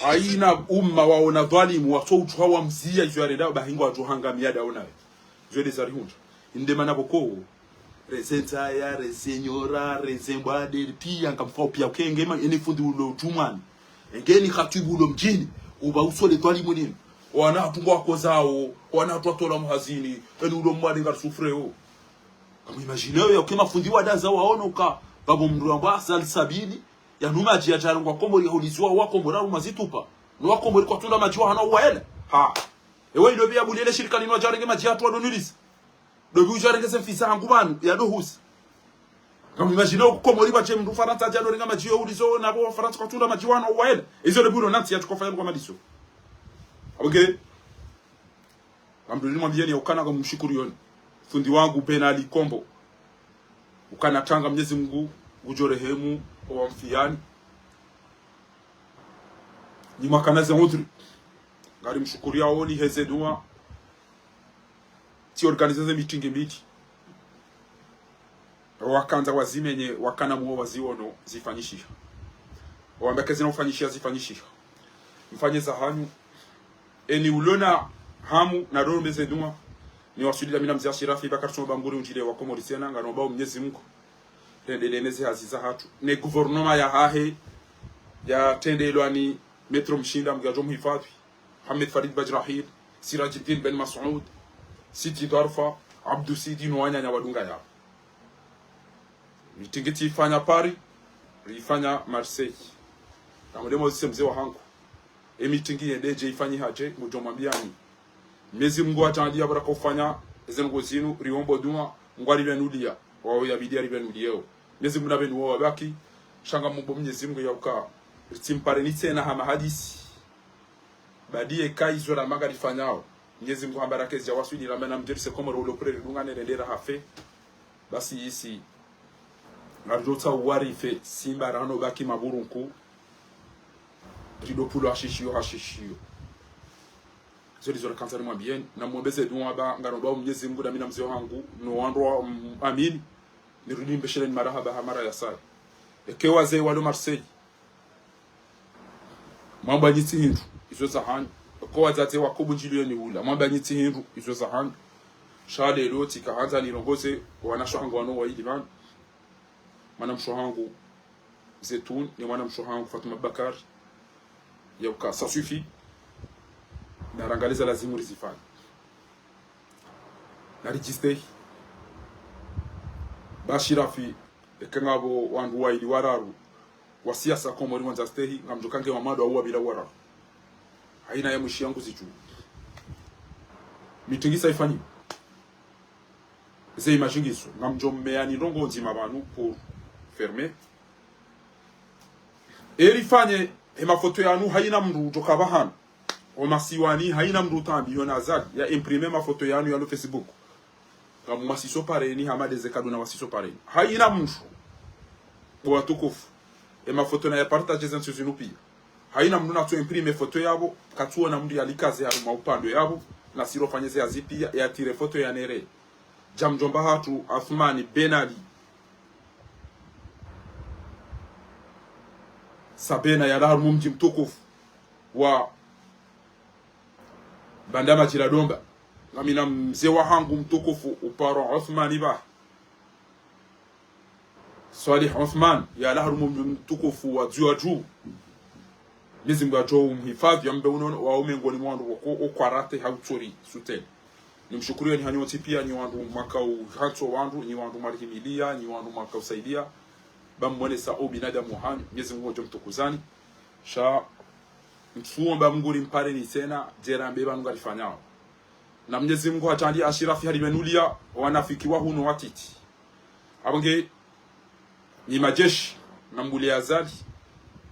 Haina umma waona dhalimu, watso udjuha wamziya izo yarenda, bahi ngwadjo hangamiya ndawo naye. Zo nde zarihundra. Inde mana pvoko, reze ndzaya, reze nyora, reze mbwade, piya ngamfao piya, uke nge ma, eni fundi ulo djumwani. Enge ni khatibu ulo mdjini, uba usole dhalimu nini. Wana hatru ngwakozao, wana hatru watola muhazini, eni ulo mwade ngari souffreo. Kamu imagine yo, uke mafundi wadaza waono ka, pvapvo mndru yamba Salsabili, yanu madji yadjarengwa Komori yahuliziwa wa Komori harumwa zitupa. No wa Komori kwatsunda madji wahana uwaele. Ha. Ewe ilo pvi yabuliye le shirika linu wadjarenge madji yahatru wadonulisa. Ndo pvi udjarenge ze mfisa hangu pvanu, yadohusa. Kamu imagine uku Komori pvadje mndru Farantsa yadjadorenga madji yohulizo, na pvo Farantsa kwatsunda madji wahana uwaele. Izo ndo pvi ulo nantsi yatsu kofanya kwa madiso. Abonge. Ngamdjo nimwambiyeni ya ukana ngamumshukuriyoni. Fundi wangu Ben Ali Kombo. Ukana tsanga Mwenyezi Mungu ngudjo rehemu owamfiyani. Ni mwakana ze udhuri. Ngari mshukuriyao ni heze dua. Tsi organiser ze meeting mbili. Wakandza wazimenye, wakana muo waziono zifanyishiha. Wamba kazina ufanyishiha zifanyishiha. Mfanye zahanyu. Eni ulona hamu na doro meze dua. Ni waswili na mi na mze Ashirafi, Bakar Soma Banguri undjile wa Komori tsena, ngano mbao Mwenyezi Mungu. Rendelee neze hazi zahatru. Ne gouvernement yahahe, yatrendelwa ni Maître Mshinda, Mngu yadjo muhifadhwi. Mohamed Farid Bajrahil, Sirajiddin Ben Masoud, Sidi Dharfa, Abdou Sidi no wananya wadunga yapvo. Meeting tsiifanya Paris, riifanya Marseille. Namulemo zise mze wahangu. E meeting yende dje ifanyiha dje, ngudjo mwambiyani. Mwenyezi Mungu yatsandiya baraka ufanya, eze ndrongo zinu, riombo dua, ngwaribenuliya, wawo yabidi yaribenuliyeo. Mwenyezi Mungu nabenuwe wabaki, sha ngamombo Mwenyezi Mungu ya uka, ritsimpareni tsena ha mahadisi. Badi yeka izo ramba ngarifanyao. Mwenyezi Mungu hamba raka ezi yawaswili ramba na mdjerise Komoro ulo pure ridunga ne rendera hafe. Basi isi. Ngaridjo tsa uwarife, simba rano baki maburunku. Rido pulo hashishiyo, hashishiyo. Zo ndizo rakandza nimwambiyeni. Na mwombe ze dua ba, ngano mbao Mwenyezi Mungu na mi na mze wahangu, no wandru wa, mm, amini. Nirudi mbesheleni marahaba ha mara ya saya. Eke wazee walo Marseille. Mwamba nyi tsi hindru, izo zahanyu. Ko wadzadze wakobu ndjiliyeni hula. Mwamba nyi tsi hindru, izo zahanyu. Sha lelo tsika handza nirongoze, wanasho hangu wano wayili pvanu. Mwanamsho hangu Zetun, ne mwanamsho hangu Fatuma Bakar. Ya uka, ça suffit. Na rangaliza lazimu rizifanye. Na ridjistehi. Ba Shirafi, eka ngapvo wandru wayili wararu. Wa siasa Komori wandza stehi, ngamdjo kange wa mado au wabila wararu. Haina ya mwishi yangu zidju. Meeting isa ifanyi. Ze image ngizo, ngamdjo mmeyani ndrongo ndzima pvanu pour fermer. Eri fanye, e mafoto yanu haina mndru udjo ka pvahanu. O masiwani haina mndru utambi yona Azali, ya imprimer mafoto yanu yalo Facebook. Ngamwasiso pareni, hama ndeze kaduna wasiso pareni. Haina mndru. Bo watukufu. E mafoto na ya partager ze ntsu zinu piya. Haina mndru natso imprimer foto yapvo, katsuona mndru yalikaze harumwa upando yapvo, na siro fanye ze hazi piya, ya tire foto ya nere. Dja mdjomba hatru, Athumani Ben Ali. Sabena yalawa harumwa mdji mtukufu wa Banda Madjila Domba. Ngamina mze wahangu mtukufu uparo Othmani ba. Swalih Othman, yalawa harumwa mdji mtukufu wa Dzuwadju. Mwenyezi Mungu yadjo umhifadhwi, yambe unono wa ume ngoni mwa wandru woko okwarate hautsori suteni. Nimshukuriyo nyi hanyu wontsi pia, nyi wandru mwaka uhantso wandru, nyi wandru mwarihimilia, nyi wandru mwaka usaidia. Ba mmonesa o binadamu hanyu, Mwenyezi Mungu yadjo mtukuzani. Sha ntsuomba Mungu rimpareni tsena, djera mbe pvanu ngarifanyao. Na Mwenyezi Mungu hatsandi Ashirafi halimenulia wanafiki wa hunu watiti. Apvo nge ni majeshi, na mbuli Azali,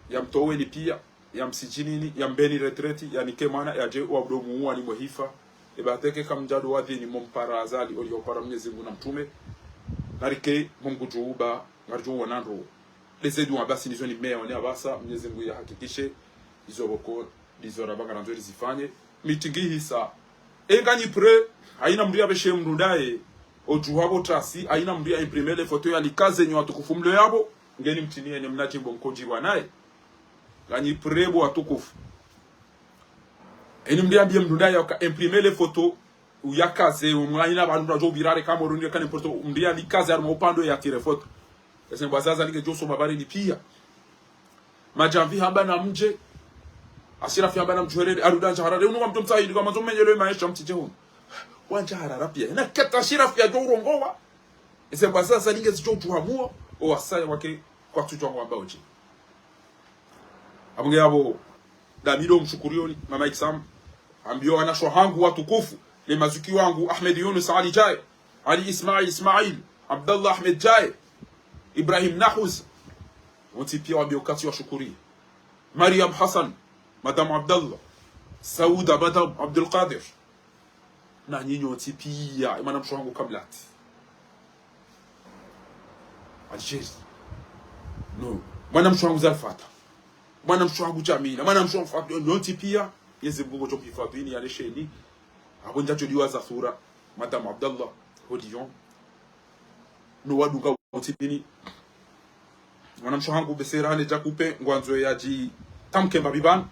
ya mtoweni pia, ya msijinini, ya mbeni retreti, ya nike mwana, ya dje wa budo muwa ni mwehifa. Eba teke kamdjado wadhini mompara Azali, oli opara Mwenyezi Mungu na mtume. Na rike momkudjuba, ngaridjo wanandro. Leze dua basi nizo ni meo, ni apvasa, Mwenyezi Mungu ya hakikishe, izo boko, izo raba ngarandzo rizifanye. Mitingi hisa. Enga nyi prêt, haina mndru ya beshe mndru ndaye, odjuha bo tasi, haina mndru ya imprimer le photo ya likaze nyo watukufu mlo yapvo, ngeni mtini ene mnadjimbo nkodji bwa naye. Nganyi prêt bo watukufu. Eni mndru ya mbiye mndru ndaye, yaka imprimer le photo, uyakaze, umwanyina pvanu ndadjo ubirare kama urundire kane mpoto, mndru ya likaze harumwa upando ya tire photo. Ese mbwa zaza nike djoso mabare ni pia. Madjamvi hamba na mdje. Ashirafi hamba na mdjwerere, arudi ndja harare. Unu kwa mdru mtsahidi, kwa mandzo mmenyelo ye maesha mtidje hunu. Wandja harara pia. Na keta Ashirafi yadjo urongowa. Ese mbwa zaza nike zidjo udjuhamuwa. O wasaya wake kwatsudjuwa ngwamba udji. Apvo nge apvo, damido mshukurioni, mama Iksam. Ambiyo wanasho hangu watukufu, le mazuki wangu, Ahmed Yunus Ali Djae, Ali Ismail Ismail, Abdallah Ahmed Djae, Ibrahim Nahuz. Wontsi pia wambiyo kati washukuri. Mariam Hassan, Madame Abdallah, Sauda Madame Abdul Qadir. Na nyinyi wontsi pia, mwanamshe wangu Kamlat. Algérie. No. Mwanamshe wangu Zalfata. Mwanamshe wangu Jamila. Mwanamshe wangu Fatou. Nyontsi pia. Mwenyezi Mungu ngudjo mhifadhwini ya lesheni. Apvo ndjadjo diwaza sura. Madame Abdallah. Ho Lyon. No wadunga wontsi pia. Mwanamshe wangu Besera hane djakupe. Ngwandzo yadji tamke mbapvi pvanu.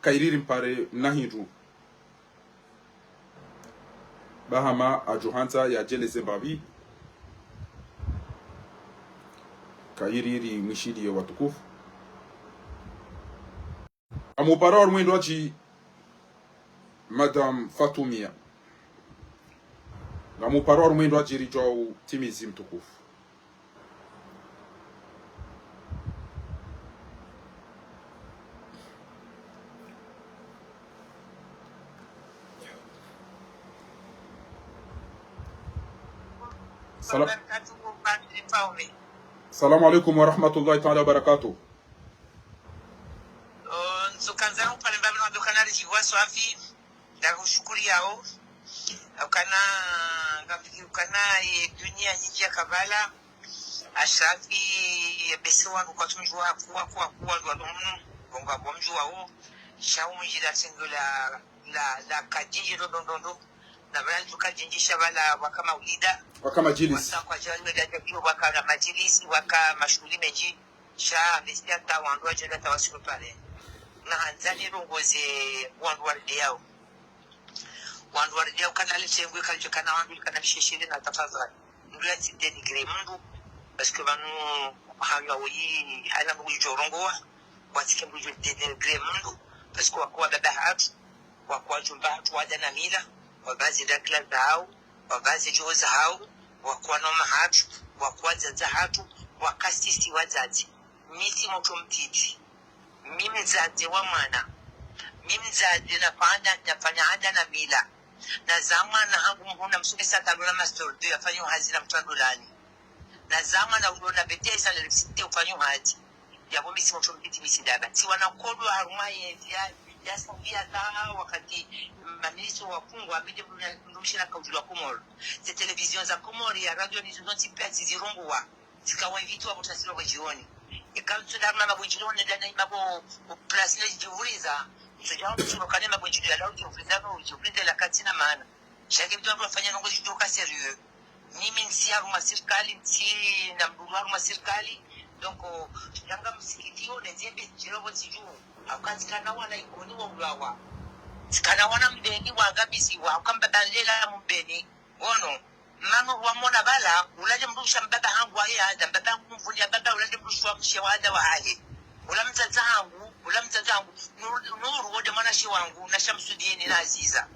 Kayiriri mpare na hindru. Ba hama adjo handza yadjeleze mbapvi. Kayiriri mwishiliye watukufu. Ngamuparo harumwa ndo adji Madame Fatumia. Ngamuparo harumwa ndo adji ridjo utimizi mtukufu. Salam. Salamu alaikum wa rahmatullahi ta'ala wa barakatuh. Oh, nzo kandza upale mbapvi na ndo kanali jiwa swafi. Ndakushukuriyao. Ukana, ngapvi ukana ye dunia nyindji ya kabala. Ashirafi, ye bese wandru kwatsumdjuwa, kuwa, kuwa, kuwa, ndwa ndo mnu, bonga bomdjuwa wo. Sha umdjila tsengo la, la, la kadjindji ndo, ndo, ndo, ndo. Na pvala ndru kadjindji sha pvala waka maulida. Waka majilisi. Wasa kwa djali wenda djabio waka na majilisi, waka mashuhuli mendji. Sha bese hata wandru wadjo hata wasiku pare. Na handza nirongoze wandru waridiyao. Wandru waridiyao kana litsengwe kalidjo kana wandru kana misheshele na tafadhali. Mndru yatsi dénigrer mndru. Parce que pvanu hanywa woyi, haina mndru udjo rongowa. Watsike mndru udjo dénigrer mndru. Parce que wakuwa baba hatru. Wakuwa djomba hatru wadja na mila. Wapvaze dakila zahao. Wapvaze djoho zahao. Wakuwa noma hatru. Wakuwa dzadze hatru. Wakasisi wadzadze. Mi tsi motro mtiti. Mi mdzadze wa mwana. Mi mdzadze nafanya, nafanya anda na mila. Nazaa mwana hangu mhuu namsomesa hata alola master deux, yafanya hazi na mtru andolani. Nazaa mwana ulo na B T S à l'université ufanya hazi. Yapvo mi tsi motro mtiti mi tsi ndaba. Tsi wana nkodo harumwa yezi ya, ya sambia za wakati maministri wafungwa, mi nde mdru mshina kaudjulwa Komoro. Ze télévision za Komoro ya radio nizo zontsi pia tsizirongowa. Zika wa invité wa bo tasilo bo jioni. Eka mtsunda mama bo jioni, dana ima bo, bo place ne jiuliza. Mtsudja mtsulo kane ma bo jioni ya lao jiuliza, bo jiuliza la katsina maana. Sha nge mtru wafanya ndrongo zidjoka sérieux. Mimi ntsi harumwa sirikali, ntsi na mdru harumwa sirikali. Donc, yanga msikiti yo, ne zembe, djiro bo zidju. Hauka tsikana wana Ikoni waulawa. Tsikana wana Mbeni wangamiziwa. Hauka mbaba nlela Mbeni. Ono, manu wamona pvala, ula nde mdrumshe wa mbaba hangu waye handa, mbaba hangu mvuni ya mbaba, ula nde mdrumshe wa mshe wa handa wahahe. Ula mdzadze hangu, Ula mdzadze wangu, Nuru, Nuru, wo nde mwanamshe wangu, na Shamsudini, na Aziza.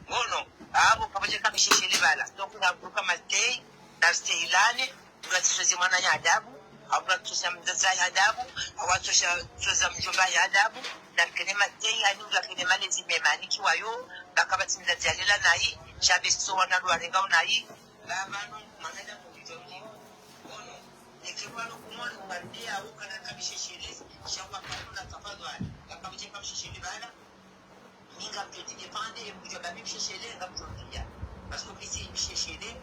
Ngono, apvo kapvadja ka misheshele pvala. Donc, ngapvo ka mastay, na stay lane, mdru atsisweze mwananya adabu, au mdru atsisweza mdzadze ya adabu, au atsisweza mdjomba ya adabu, na kene mastay, ani mdru akene malezi mema, ani kiwayo, bakapvatsi mdzadze alela nayi, sha be so wana ndo warengao nayi, ba pvanu, mwanadamu mdjomba. Ngono, neke pvanu Komori, ubaridi ya, ukana ka misheshele, sha wa pvanu na tafadhwali, kapvadja ka misheshele pvala, mi ngamdjo dépendre, mdjo ba mi msheshele, ngamdjo pia. Parce que mi si msheshele,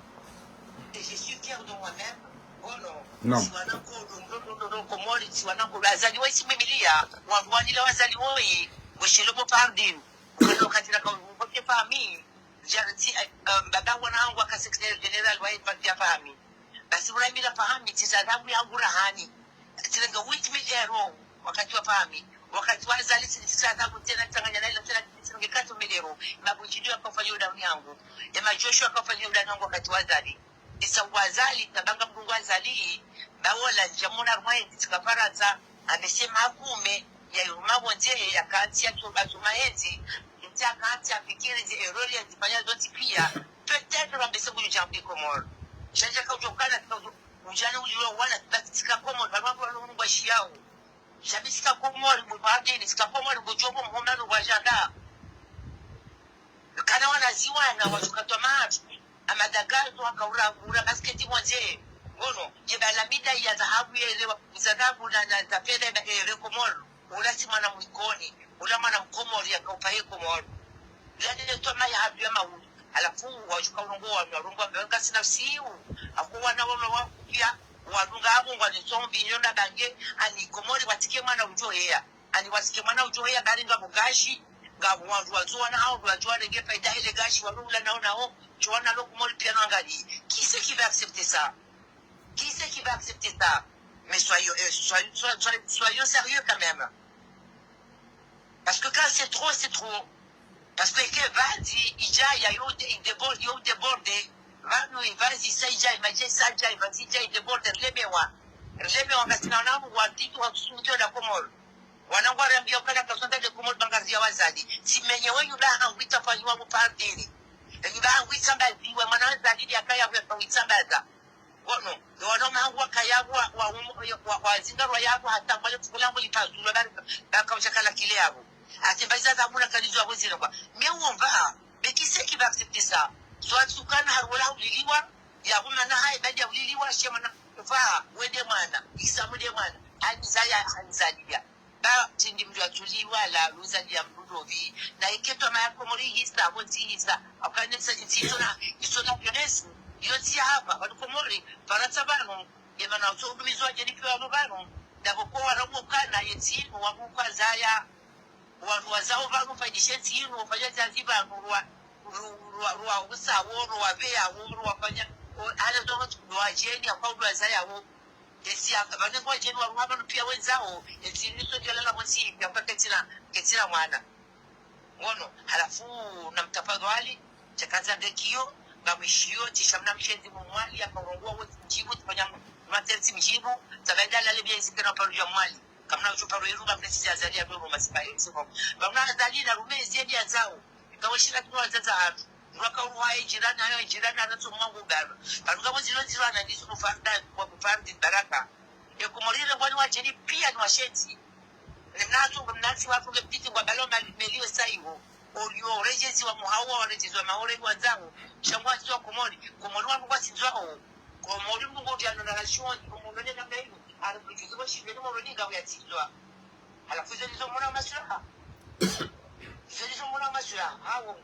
et je suis fière de moi-même. Ngono, non. Si wana ko, ndo, ndo, ndo, ndo, Komori, si wana ko, wazali wa isi mimiliya, wa, wanila wazali woyi, ngweshele bo pardon. Ngono, katila ka, ngoke famille, jarti, eh, eh, baba wana wangu waka secrétaire général wa parti ya famille. Basi ula mila pvahanu, tsi sa adhabu yangu rahani. Tsirenge huit mille euros, wakati wa pvahanu. Wakati wa Azali, tsi, tsi sa adhabu tsena tsanganya na ila tsena tsirenge quatre mille euros. Mabunjidi yakafanya udani yangu. Ema Joshua yakafanya udani yangu wakati wa Azali. Isa wa Azali, tabanga mdungu Azali, bawola ndjamona rumwa yendzi tsika Farantsa, amesema akume, ya yuruma pvondze, ya kantsi ya tsu, atsuma yendzi, ntsi ya kantsi ya fikiri, zi erreur ya zifanya zontsi pia, peut-être, wambese kuyu jambi Komori. Sha ndjaka udjo kana, tsika udjo, udjana ulilo wana, basi tsika Komori, pvanu wandru walo ngwa shiyao. Sha mi tsika Komori, mbu pardon, tsika Komori, mbu djombo, mhomano, wa janda. Kana wana ziwana, watsuka twa matru, amadagazo, waka ura, ura basket pvondze. Ngono, ye ba lamida ya dhahabu yele, wa, za dhahabu na, na za fedha ya, eh, le Komori. Ula si mwana mwikoni, ula mwana Mkomori yaka upaye Komori. Ula nde toma ya hadu ya maulu. Halafu, wadjuka ulongo wanu, walongo wambe, ngasina usiu. Ako wana walo wa kupia, walunga abu ngwa nitso mbinyo na bange, ani Komori watsike mwana udjo heya. Ani watsike mwana udjo heya, bari ngapvo gashi, ngapvo wandru wadjo wana hao, ndo wadjo warenge faida hele gashi, walo ula nao nao, djo wana lo Komori pia no angali. Qui c'est qui va accepter ça ? Qui c'est qui va accepter ça ? Mais soyons, euh, soyons, soyons, soyons, soyons sérieux quand même. Parce que quand c'est trop, c'est trop. Parce que ke pvadzi idja ya yo de, i déborde, yo déborde. Pvanu i pvadzi sa idja, i madji sa idja, i pvadzi idja i déborde, rilemewa. Rilemewa ngasina wana wangu watiti wa tsusu mtio da Komori. Wana ngwa rambia ukana kasonda de Komori banga zi ya wazali. Tsi menye we yula hangu itafanywa mu pardon. Yula hangu isambaziwa, mwana wazali ya kaya we hangu isambaza. Ngono, ndo wana mahangu wakaya wa, wa, wa, wa, wa zinga rwa yapvo hata mbale tsukulangu lipazulwa bari, baka ushakala kile yapvo. Ati mbazi za muna kalizo yapvo zile kwa. Mais on va, mais qui c'est qui va accepter ça ? Soit tsukana harwala uliliwa, yapvo mana hayi badi ya uliliwa, shemana, va, wende mwana, isamu nde mwana, hanizaya, hanizaliya. Ba, tsi ndi mdru atsuliwa la, luzaliya mdru ndopvi. Na ike toma ya Komori hisa, pvo ntsi hisa. Akane tsa, ntsi isona, isona jeunesse. Iyo ntsi ya hapva, pvanu Komori, Farantsa pvanu. Ye mana utso udumizwa djeni pia wanu pvanu. Ndapvo ko warabu kana, ye ntsi inu, wabu kwa zaya. Wanu wazao pvanu, fanyishe ntsi inu, fanya zazi pvanu, rwa, rwa, rwa, rwa, usawo, rwa, pveyawo, rwa, fanya, o, ale zono, rwa djeni, akwa, rwa zayawo. Esi ya, pvanu ngwa djeni wa ruhaba no pia wendzawo, esi niso djala la motsi, ya kwa ketsina, ketsina mwana. Ngono, halafu na mtafadhwali, tsakandza ndekiyo, ngamwishiyo, tsisha mna mshenzi mumwali, yaka urongowa wo tsi mdjibu, tsifanya mna tsi mdjibu, tsakaenda lale bia izikena paru ya mwali. Kamna ucho paru iruba mna tsi Azali ya doro masipa ya tsiho. Pvamna Azali na rume ezi ya ndzao. Ngawashira kino wazaza hatru. Ngwaka uruha ye jirani, hayo ye jirani, anatso mwangu gano. Pvanu ngapvo zilo zilo ananisu kufarda, kwa kufardi baraka. Ye Komori ngwani wadjeni pia ni washenzi. Ni mnatsu, mnatsi wafunge piti ngwa balo mali, meliwe saiwo. Olio, rejezi wa muhawa, wa rejezi wa mahore wa ndzao. Sha ngwa tsi wa Komori. Komori wangu kwa tsi ndzao. Komori mngu ndiano na rashoni. Komori ne na meilu. Ari kujuzi kwa shindwe ni Moroni ngwa ya tsi ndzao. Halafu izo ndizo mwana wa masura. Izo ndizo mwana wa masura. Hawo.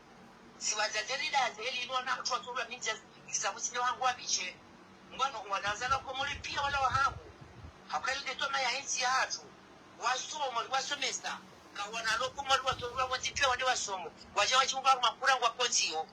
Si wazadze rida, zeli ilo na mtru wa tula midja, isa musine wangu wa biche. Ngwano, wanazala Komori pia wala wahangu. Hauka ile toma ya hentsi ya hatru. Wasomo, wasomesa. Ka wana lo Komori watolwa wandzi pia wande wasomo. Wadja wachiunga makura ngwa kontsiyo.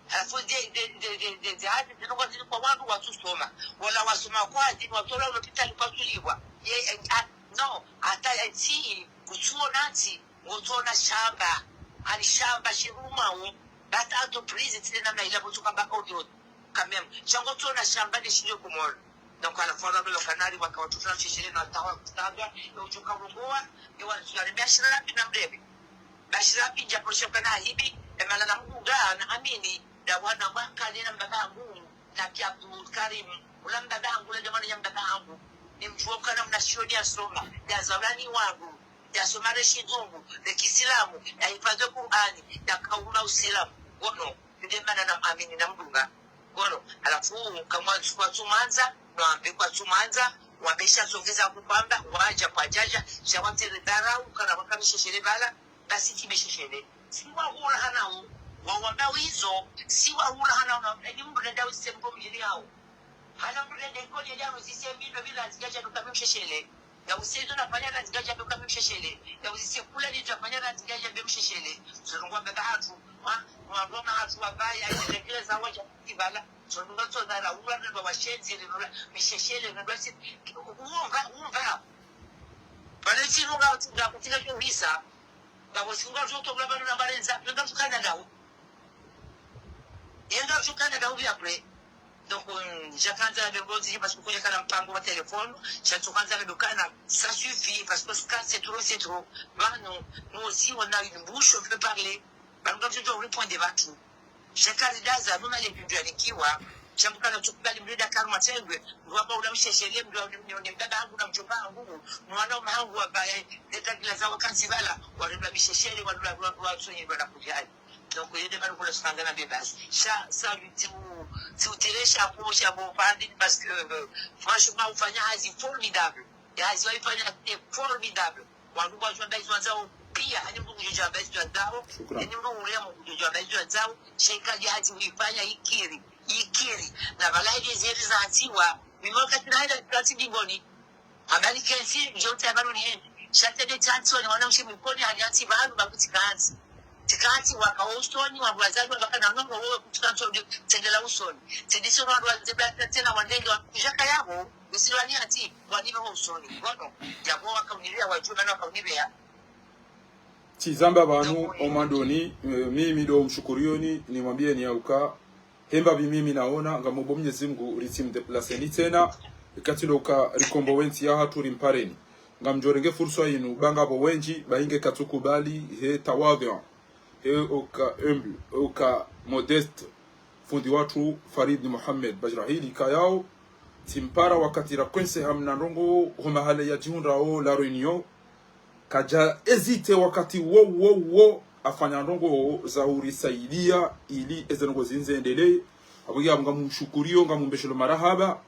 Halafu nde, nde, nde, nde, nde, nde, hazi zinu kwa zinu kwa wandru watsusoma. Wala wasoma kwa zinu watolwa lopitali kwatsulibwa. Ye, eh, ah, no, hata, eh, ntsi, kutsuona ntsi. Ngotsona shamba, ani shamba shirumao, bata entreprise tsile namna ila botsoka ba audio, quand même. Sha ngotsona shamba ne shilio Komori. Donc, à la fois, dans le canal, waka watutra msheshele na tawa kutanga, yo ujuka urongowa, yo wa zuyare, mais ashira la pina mrebe. Bashira pindja polisi kana hibi, e mana na mdunga, na amini, da wana mwakane na mbaba hangu, na pia Abdul Karim, ula mbaba hangu, la jamani ya mbaba hangu. Ni mdjuwa kana mna shioni ya soma, ya zawani wangu, ya soma re shizungu, re kisilamu, ya hifadhi Qur'ani, ya kauma usilamu. Wono, nde mana na amini na mdunga. Ngono, halafu, kamwa-, kwatsumandza, mwambe kwatsumandza, wambe sha songeza kupamba, wadja kwadjadja, sha watsere dharau, kana waka misheshele bala, basi tsi misheshele. Si wahula hanao, wawamba wizo, si wahula hanao, na, eni mndru nenda wise mbo mjini hao. Hana mndru nenda ikoni ya djaro zise mbindo bila zidjadja duka misheshele. Ya usizo nafanya na zidjadja duka misheshele. Ya uzise kula ni zafanya na zidjadja be misheshele. Zurungwa mbaba hatru, wa, wa, wa, hatru wabaya, ya zile za wadja kibala. Sono tso dharau, ula nendo washenzi, rinula, misheshele, nendo si, umva, umva. Pale tsi nunga, tsi nunga, kutsinga kyo visa. Ngapvo tsi nunga zoto, ula banu na barenza, nunga tukana ndao. Yenga tukana ndao vya kule. Donc, euh, djakandza na be ngozi, parce que kudjakana mpango wa téléphone, djatsokandza na be kana, ça suffit, parce que ça, c'est trop, c'est trop. Bah, non, nous aussi, on a une bouche, on peut parler. Bah, nous, on répond des batous. Djakaridaza, numa le bindu yanikiwa, djamukana tsukubali mrida karu matsengwe, ndwamba ula msheshele, mndru wa, ni, ni, ni mbaba hangu na mdjomba hangu, mwana wa mahangu wa baye, neta kila za wakansi bala, warenda misheshele, warula, warula, warula, sonyi, warula kujali. Donc, yende banu kula sukandza na be basi. Sha, sha, si u, si utire chapeau, chapeau, pardon, parce que, euh, franchement, ufanya hazi formidable. Ya hazi waifanya, c'est formidable. Wandru wadjua mba izo wandzao pia, ani mndru kudjua mba izo wandzao, Shukran. Ani mndru ule mndru kudjua mba izo wandzao, sheka dje hazi uifanya ikiri, ikiri. Na bala ile zeri za haziwa, mimi wakati na henda kati bingoni. Habari kensi, njo tsa balo ni hendi. Shate de chansi wani wana mshi mkoni, hani ansi balo, babu tsi kansi. Tsi kansi, waka usoni, wandru wazali, waka na nongo, wewe kutuka nso, tsendela usoni. Tsi diso wandru wazali, tsena wandenge, wakujaka yabo, usiri wani ansi, wani ho usoni. Ngono, yabo waka unibea, wajua mana waka unibea. Tsizamba pvanu, omandoni, eh, mimi ndo mshukurioni, nimwambieni ya uka, hemba bi mimi naona, ngamomba Mnyezi Mngu, ritsi mdeplaseni tsena, ikati ndo uka rikombowe ntsi yahatru rimpareni. Ngamdjorenge fursa inu, ba ngapvo wendji, ba inge katsukubali, he tawadhu, he uka humble, uka modeste, fundi watru Farid Mohamed Bajrahili kayao, tsimpara wakati rakwense hamna ndrongo, ho mahala ya djihundrao La Réunion, kadja hésité wakati wo, wo, wo, afanya ndrongo za urisaidia ili eze ndrongo zindze endelee. Apvo ngamumshukuriyo, ngamumbeshelo marahaba,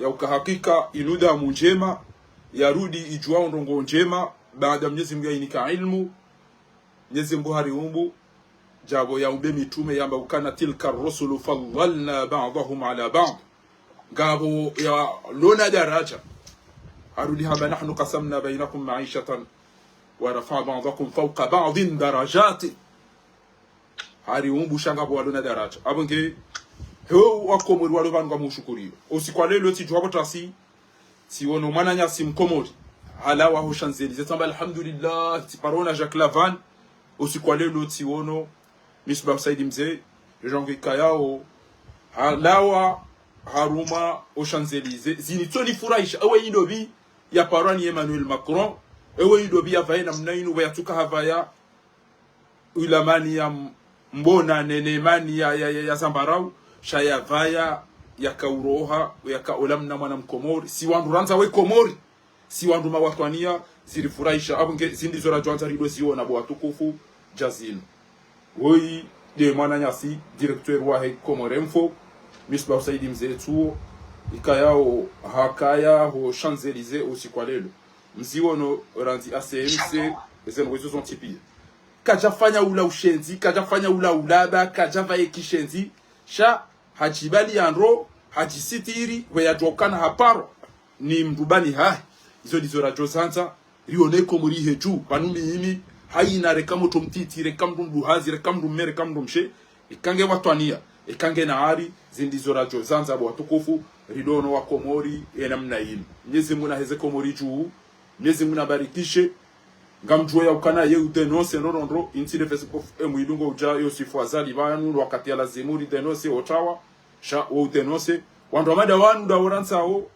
ya uka hakika inu damu ndjema, yarudi idjuao ndrongo ndjema, baada Mnyezi Mngu yainika ilmu, Mnyezi Mngu hariumbu, djapvo yaumbe mitrume yamba ukana تلك الرسل فضلنا بعضهم على بعض. Ngapvo yalona daraja. Harudi hamba نحن قسمنا بينكم معيشة ورفعنا بعضكم فوق بعض درجات. Hariumbu sha ngapvo walona daraja. Apvo nge, heo wakomori walo pvanu ngamumshukuriyo. Usiku wa leo tsidjuwa pvo tasi, tsiono mwananyasi mkomori halawa ho Champs-Élysées, tsamba alhamdulillah, tsiparona Jacques Lavanne. Usiku wa leo tsiono Misbah Said Mze, Jean Guy Kayao, halawa harumwa ho Champs-Élysées. Zinu tsonifurahisha, ewe indopvi yaparwa ni Emmanuel Macron, ewe indopvi yapvaye namna inu, pvo yatsuka hapvaya ula mani ya m-, mbona nene mani ya, ya, ya, ya zambarau, sha yapvaya yaka uroha, yaka ola mna mwana mkomori, si wandru randza we Komori, si wandru mawatwaniya, zirifurahisha, apvo nge zindizo radjwandza rido ziona bo watukufu, dja zinu. Woyi, nde mwananyasi, directeur wahe Comores Info, Misbah Said Mze tsuo, ikayao hakaya ho Champs-Élysées usiku wa leo. Mziono randzi A C M C, eze ndrongo izo zontsi pia. Kadjafanya ula ushenzi, kadjafanya ula ulaba, kadjapvaye kishenzi, sha hadjibali ya ndro, hadjisitiri, we yadjuwa ukana haparwa ni mndru bani hahe. Izo ndizo radjo zandza, rione Komori hidju, pvanu mimi, hayina reka mndru mtiti, reka mndru mduhazi, reka mndru mme, reka mndru mshe, eka nge watwaniya, eka nge na ari, zindizo radjo zandza bo watukufu, ridono wakomori, ye namna inu. Mnyezi Mngu naheze Komori dju, Mnyezi Mngu nabarikishe. Ngamdjuwa ya ukana ye udénoncer ndrongoo, intsi le Facebook F M idungo udja Yosif Azali pvanu, wakati ya lazimu ridénoncer otawa, sha wo udénoncer. Wandru wa mada wanu nda worantsao,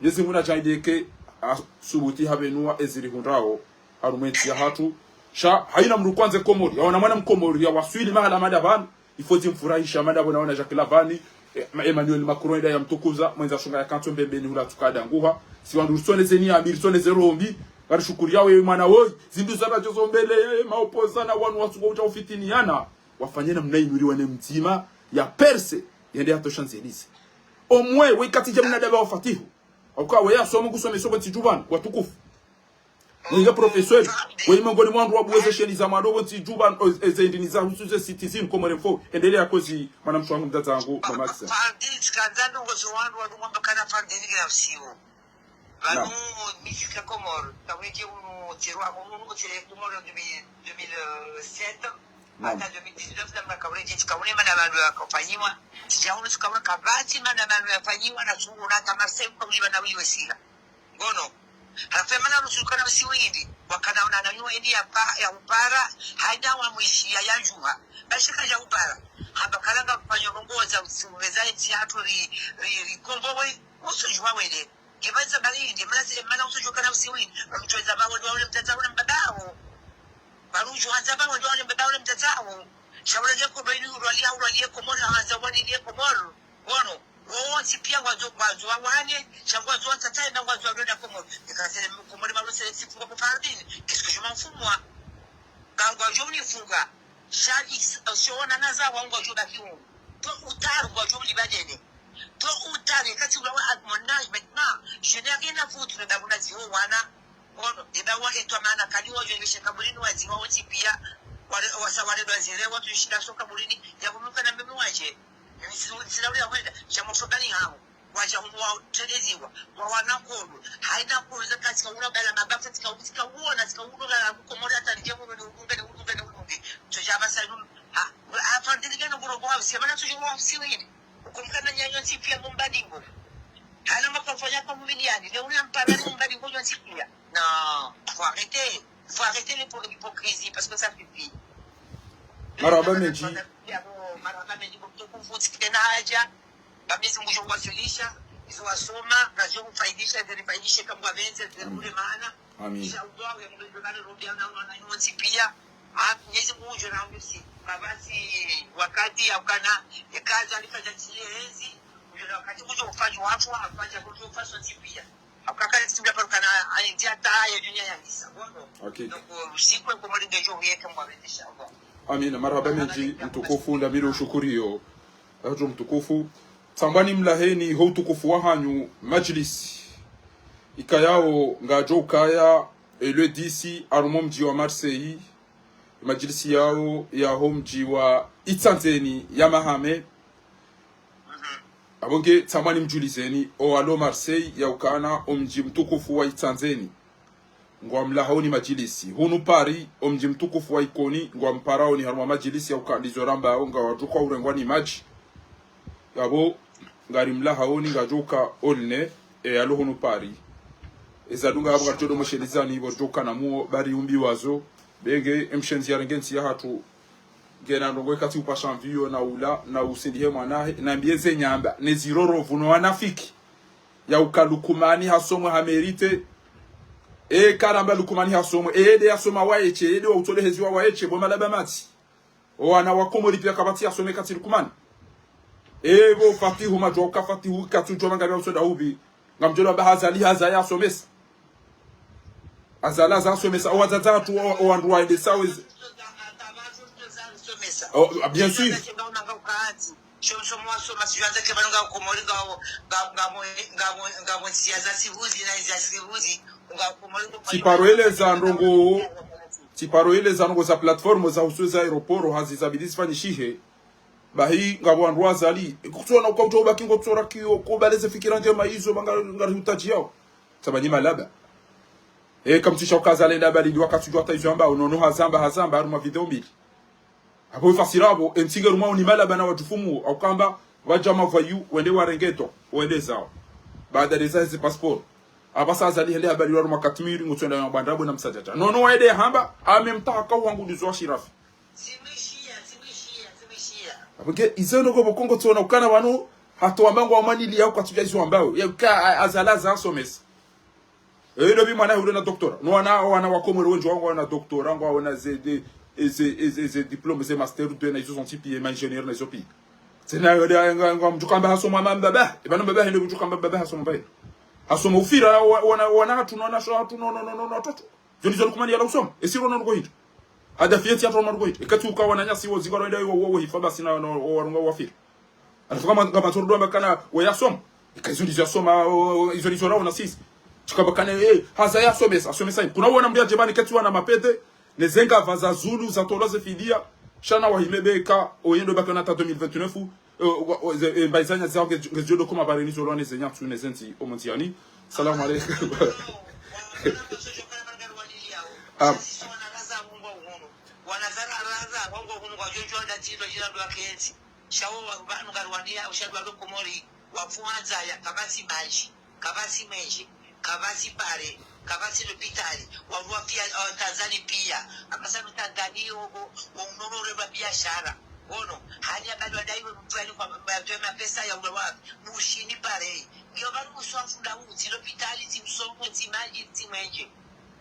Mwenyezi Mungu nadjaanlie eka asubuti hapvenua ezirihundrao harumwa entsi yahatru. Sha haina mndru kwandze Komori, yaona mwana Mkomori yawaswili mahala madapvanu, il faut zimfurahisha. Madapvo naona Jacques Lavani, eh, ma-, Emmanuel Macron enda yamtukuza, mwendza shunga yakantso mbembeni hula tsuka danguha. Si wandru ritsoneze ni amiri, ritsoneze rombi, ngarishukuriyawo ye mwana woyi, zindru zandadjo zo mbele, eh, maopposants na wanu watsuka udja ufitiniana. Wafanye namna inu riwane mdzima ya percer, yende ya tosha nzelize. Omwe, wekatsi dje mnadaba wa Fatihu. Hauka we yasoma kusomesa pvo ntsi Djubani, watukufu. Ninge professeur, we mengoni mwa wandru wabuwa ze chaîne za mwando pvo ntsi Djubani, o, e, ze ndini za husu ze citizen, Comores Info, endelea kozi, mwanamshe wangu, mdzadze wangu, mama Aksa. Fardini, tsikandza ndrongo zo wandru, wandru mwamba kana Fardini kila usiku. Pvanu, naam, mi tsika Komori, taweke unu tsirwa, unu, unu tsire Komori en deux mille, deux mille sept, naam, hata deux mille dix-neuf, namna kaule djitsi kaule mana pvanu yakafanyiwa. Tsidja unu tsikaule kapvatsi mana pvanu yafanyiwa, na tsuona hata Marseille kaule pvanu wiwe sila. Ngono. Halafu mana rusuka na usiwindi, wakana una na nyuwa indi ya pa, ya upara, haida wa mwishiya ya djuha. Bashi kadja upara. Hamba kalanga kufanya ndrongo za usiweza entsi yahatru ri, ri, ri kombowe, usu djuha wende. Nge maza bali, nge maza, mana utsudjuwa kana usiwini. Wamtsuweza bawo, ndo wale mdzadze wawo na mbaba wawo. Wamtsuweza bawo, ndo wale mbaba wawo na mdzadze wawo. Sha wale nge Komori, ulwaliya, ulwaliye Komori, hawanza waliye Komori. Wono, wontsi piya ngwadzo, ngwadzo wawane, sha ngwadzo watsatsaye, na ngwadzo walonda Komori. Eka sele Komori, malo sele sifunga kwa Fardini. Qu'est-ce que je m'en fous, moi? Ka ngwadjo unifunga. Sha is, sho wana naza wa ngwadjo baki wo. Tôt ou tard, ngwadjo ulibadene. Tôt ou tard, eka tsi ulawa à mon âge maintenant, je n'ai rien à foutre, na buna ziwo wana. Ono, eba wa etwa mana kali wadjo ngeshe kaburini waziwa wontsi piya, wale, wasa wale dwa zire, watsu ishinda so kaburini, ya kumuka na mimi wadje. Mimi sinu, sina ule ya wenda, sha mosho bani hawo. Wadja humu wateleziwa, wawana kodo. Haina kodo za katika ula bala mabafa, tika, tika uona, tika uona, la Komori hata nije uone, uunge, uunge, uunge. Tsoja basa inu, ha, ha, Fardini kena nguro kwa usiya, mana tsoja wa usiya wini. Ukumkana nyanyo ntsi piya mumbadingo. Hana makafanya kwa mumiliani, ne ule mpara ni mumbadingo nyo ntsi piya. Non, faut arrêter. Faut arrêter l'hypo-, l'hypocrisie, parce que ça suffit. Marahaba mendji. Marahaba mendji, kwa kufuti kena haja. Ba Mwenyezi Mungu ngudjo waswilisha, izo wasoma, na zidjo kufaidisha, zirifaidishe kamwe wapvendze, zirule maana. Amin. Insha Allah, ya Mungu ngudjo bale rombi ya na, na, na, na, wontsi piya. Ah, Mwenyezi Mungu ngudjo na msi. Mabasi, wakati ya ukana, ya kazi alifanya tiye hezi, ngudjo na wakati ngudjo ufanya watu, afanya ngudjo ufanya wontsi piya. Hakika. Donc, usiku wa Komori ngudjo uyeke mwapvendze, insha Allah. Amina, marahaba mendji, mtukufu, ndamile ushukuriyo. Ajo mtukufu. Tsamba nimlaheni ho utukufu wahanyu madjilisi. Ikayao ngayidjo ukaya, eh, le dix harumwa omdji wa Marseille. Madjilisi yao yaho mdji wa Itsandzeni ya Mahame. Apvo nge tsamba nimdjulizeni, owalo Marseille ya ukana omdji mtukufu wa Itsandzeni. Ngwamlahaoni madjilisi. Hunu Paris, omdji mtukufu wa Ikoni, ngwamparaoni harumwa madjilisi ya uka ndizo rambao, ngawadjo uka urengwa ni madji. Apvo, ngarimlahaoni ngadjo uka oline, e, yalo hunu Paris. Eza dunga apvo ngadjo do moshelezani, pvo djo uka na muo, bari umbi wazo, benge, emshenzi yarenge ntsi yahatru, ngena ndrongo ikatsi upasha mviyo na ula, na usindihe mwanahe, na mbiye ze nyamba, ne ziroro pvunu wanafiki. Ya uka Lukumani hasomwe ha mérite. E, karamba Lukumani hasomwe. E, ede yasoma waye she, ede wa utsoleheziwa waye she, bo malaba matsi. Owana wa Komori piya kapvatsi yasome katsi Lukumani. E, bo Fatihu madjwa uka Fatihu katsudjwa mangari ya usonda hubi. Ngamdjo lamba Azali haza yasomesa. Azali haza yasomesa. Owadzadze watru, o, owandru waendesa wezi. O, bien sûr. Tsiparo eleza ndrongo, tsiparo eleza ndrongo za plateforme za husu za aéroport hazi zabidi zifanyishihe. Bahi ngapvo wandru wazali. Kutsona uka utso baki ngo tsora kiyo, kubaleze fikira ndjema izo, ba nga, ngari hutaji yao. Tsamba ni malaba. E, kamtsisha uka Azali nda bali ndi wakati udjwa hata izo yamba, unono hazamba, hazamba, harumwa video mbili. Apvo ifasira apvo, entsi nge harumwa oni malaba na wadjufumu, au kamba, wadja mavoyous, wende warengetwa, wende zao. Baada de za hezi passeport. Apvasa Azali hende habari harumwa katmiri, ngutswenda ya bandrabo na msadjadja. Nono waende hamba, ame mtaka wangu ndizo wa shirafi. Apvo nge, izo ndrongo pvo kongo tsona ukana wanu, Hata wamba ngwamwaniliya uka tsuja izo wambao. Yeka a-, azala za somesa. Eyo ndo pvi mwana hule na doctorat. No wana, wana wa Komoro wendji ngwawo na doctorat, ngwawo na ze, de, eze, eze, eze diplôme, ze master deux na izo zontsi piya, ma ingénieur na izo piya. Tsena yo de, nga, nga mdru kamba hasoma ma mbaba. Eba no mbaba hende mdru kamba mbaba hasoma mbaye. Hasoma ufira, wa-, wana, wana hatru, no, wana sho hatru, no, no, no, no, no, watoto. Zoni zoni kumani yala usoma. Esi rono ruko hindru. Hadafu yetsi hatru rono ruko hindru. Ekati uka wananyasi wo zingaro enda wo, wo, wo hifa basi na, no, wo warunga wafira. Halafu kama, kama tsoro ndo amba kana we yasoma. Eka izo ndizo yasoma, o, o, izo ndizo raona sisi. Tsikamba kana, eh, haza yasomesa, asomesa. Kuna wona mdru ya djebani keti wana mapete, ne zengapvwa za zulu, za tolwa ze fidiya. Sha na wahime beka, oyendo baka na hata deux mille vingt-neuf, eh, wa, wa, ze, eh, mbaizanya zao nge, nge ziodo kuma bareni zolwa ne zenyatsu, ne zentsi, omondziani. Salamu alaikum. Ah. Sha wo wa-, pvanu ngariwaniya, ushahidi wa Komori, wapvwadzaya, kapvatsi madji, kapvatsi mwenje, kapvatsi pare, kapvatsi lopitali, waruwa piya, eh, Tanzani piya. Apvasa no Tanzani yogo, wo unono ule lwa biashara. Wono, hali ya bado wadai we mtwali kwa, kwa, kwa mapesa ya ule wa, mushini pare. Ngiyo bado kuswa funda utsi, lopitali, tsi msomo, tsi madji, tsi mwenje.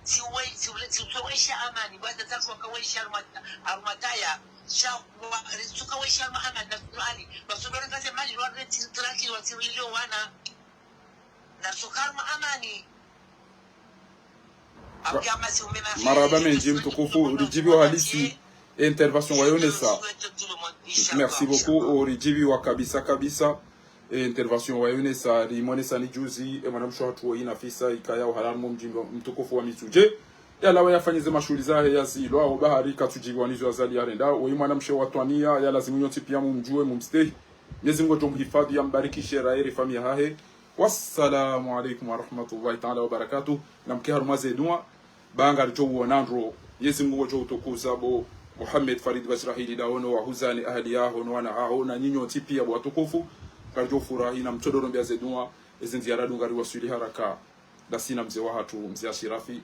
Tsi we-, tsi ule-, tsi uka wesha amani, bwa tata tsuka wesha harumwa-, harumwa taya, sha wa-, tsuka wesha harumwa amani na sulwani, basudore kaze mali lwa re tsi-, tsi raki wa tsi rilio wana. Na tsuka harumwa amani. Ba-, Abdi Amasi ume ma-, marahaba mendji mtukufu, uridjibiwa halisi, intervention wayonesa. Merci beaucoup, uridjibiwa kabisa kabisa. E intervention wayonesa, rimonesa ni juzi, e mwanamshe hatru woyi Nafisa, ikaya uhalali mo mdji mtukufu wa Mitsudje. Yalawa yafanye ze mashuhuli zahe yazilwa, o bahari katsudjibiwa nizo Azali yarenda. Woyi mwanamshe wa Twania, yalazimu nyontsi piya mumdjuwe, mumstehi. Mwenyezi Mungu ngudjo muhifadhwi, yambarikishe, raye ne famiyi yahahe. Wassalamu alaikum warahmatullahi taala wabarakatuh. Na mke harumwa ze dua. Ba ngaridjo uona ndro, Mwenyezi Mungu ngudjo utukuza bo Mohamed Farid Bashir Ahidi, ndawe no wahuzani, ahali yaho, no wana haho, na nyinyi nyontsi piya bo watukufu. Ngaridjo furahi na mtsodoro mbiya ze dua, ezi ndziara du ngariwaswili haraka. Ndasi na mze wahatru, mze Ashirafi.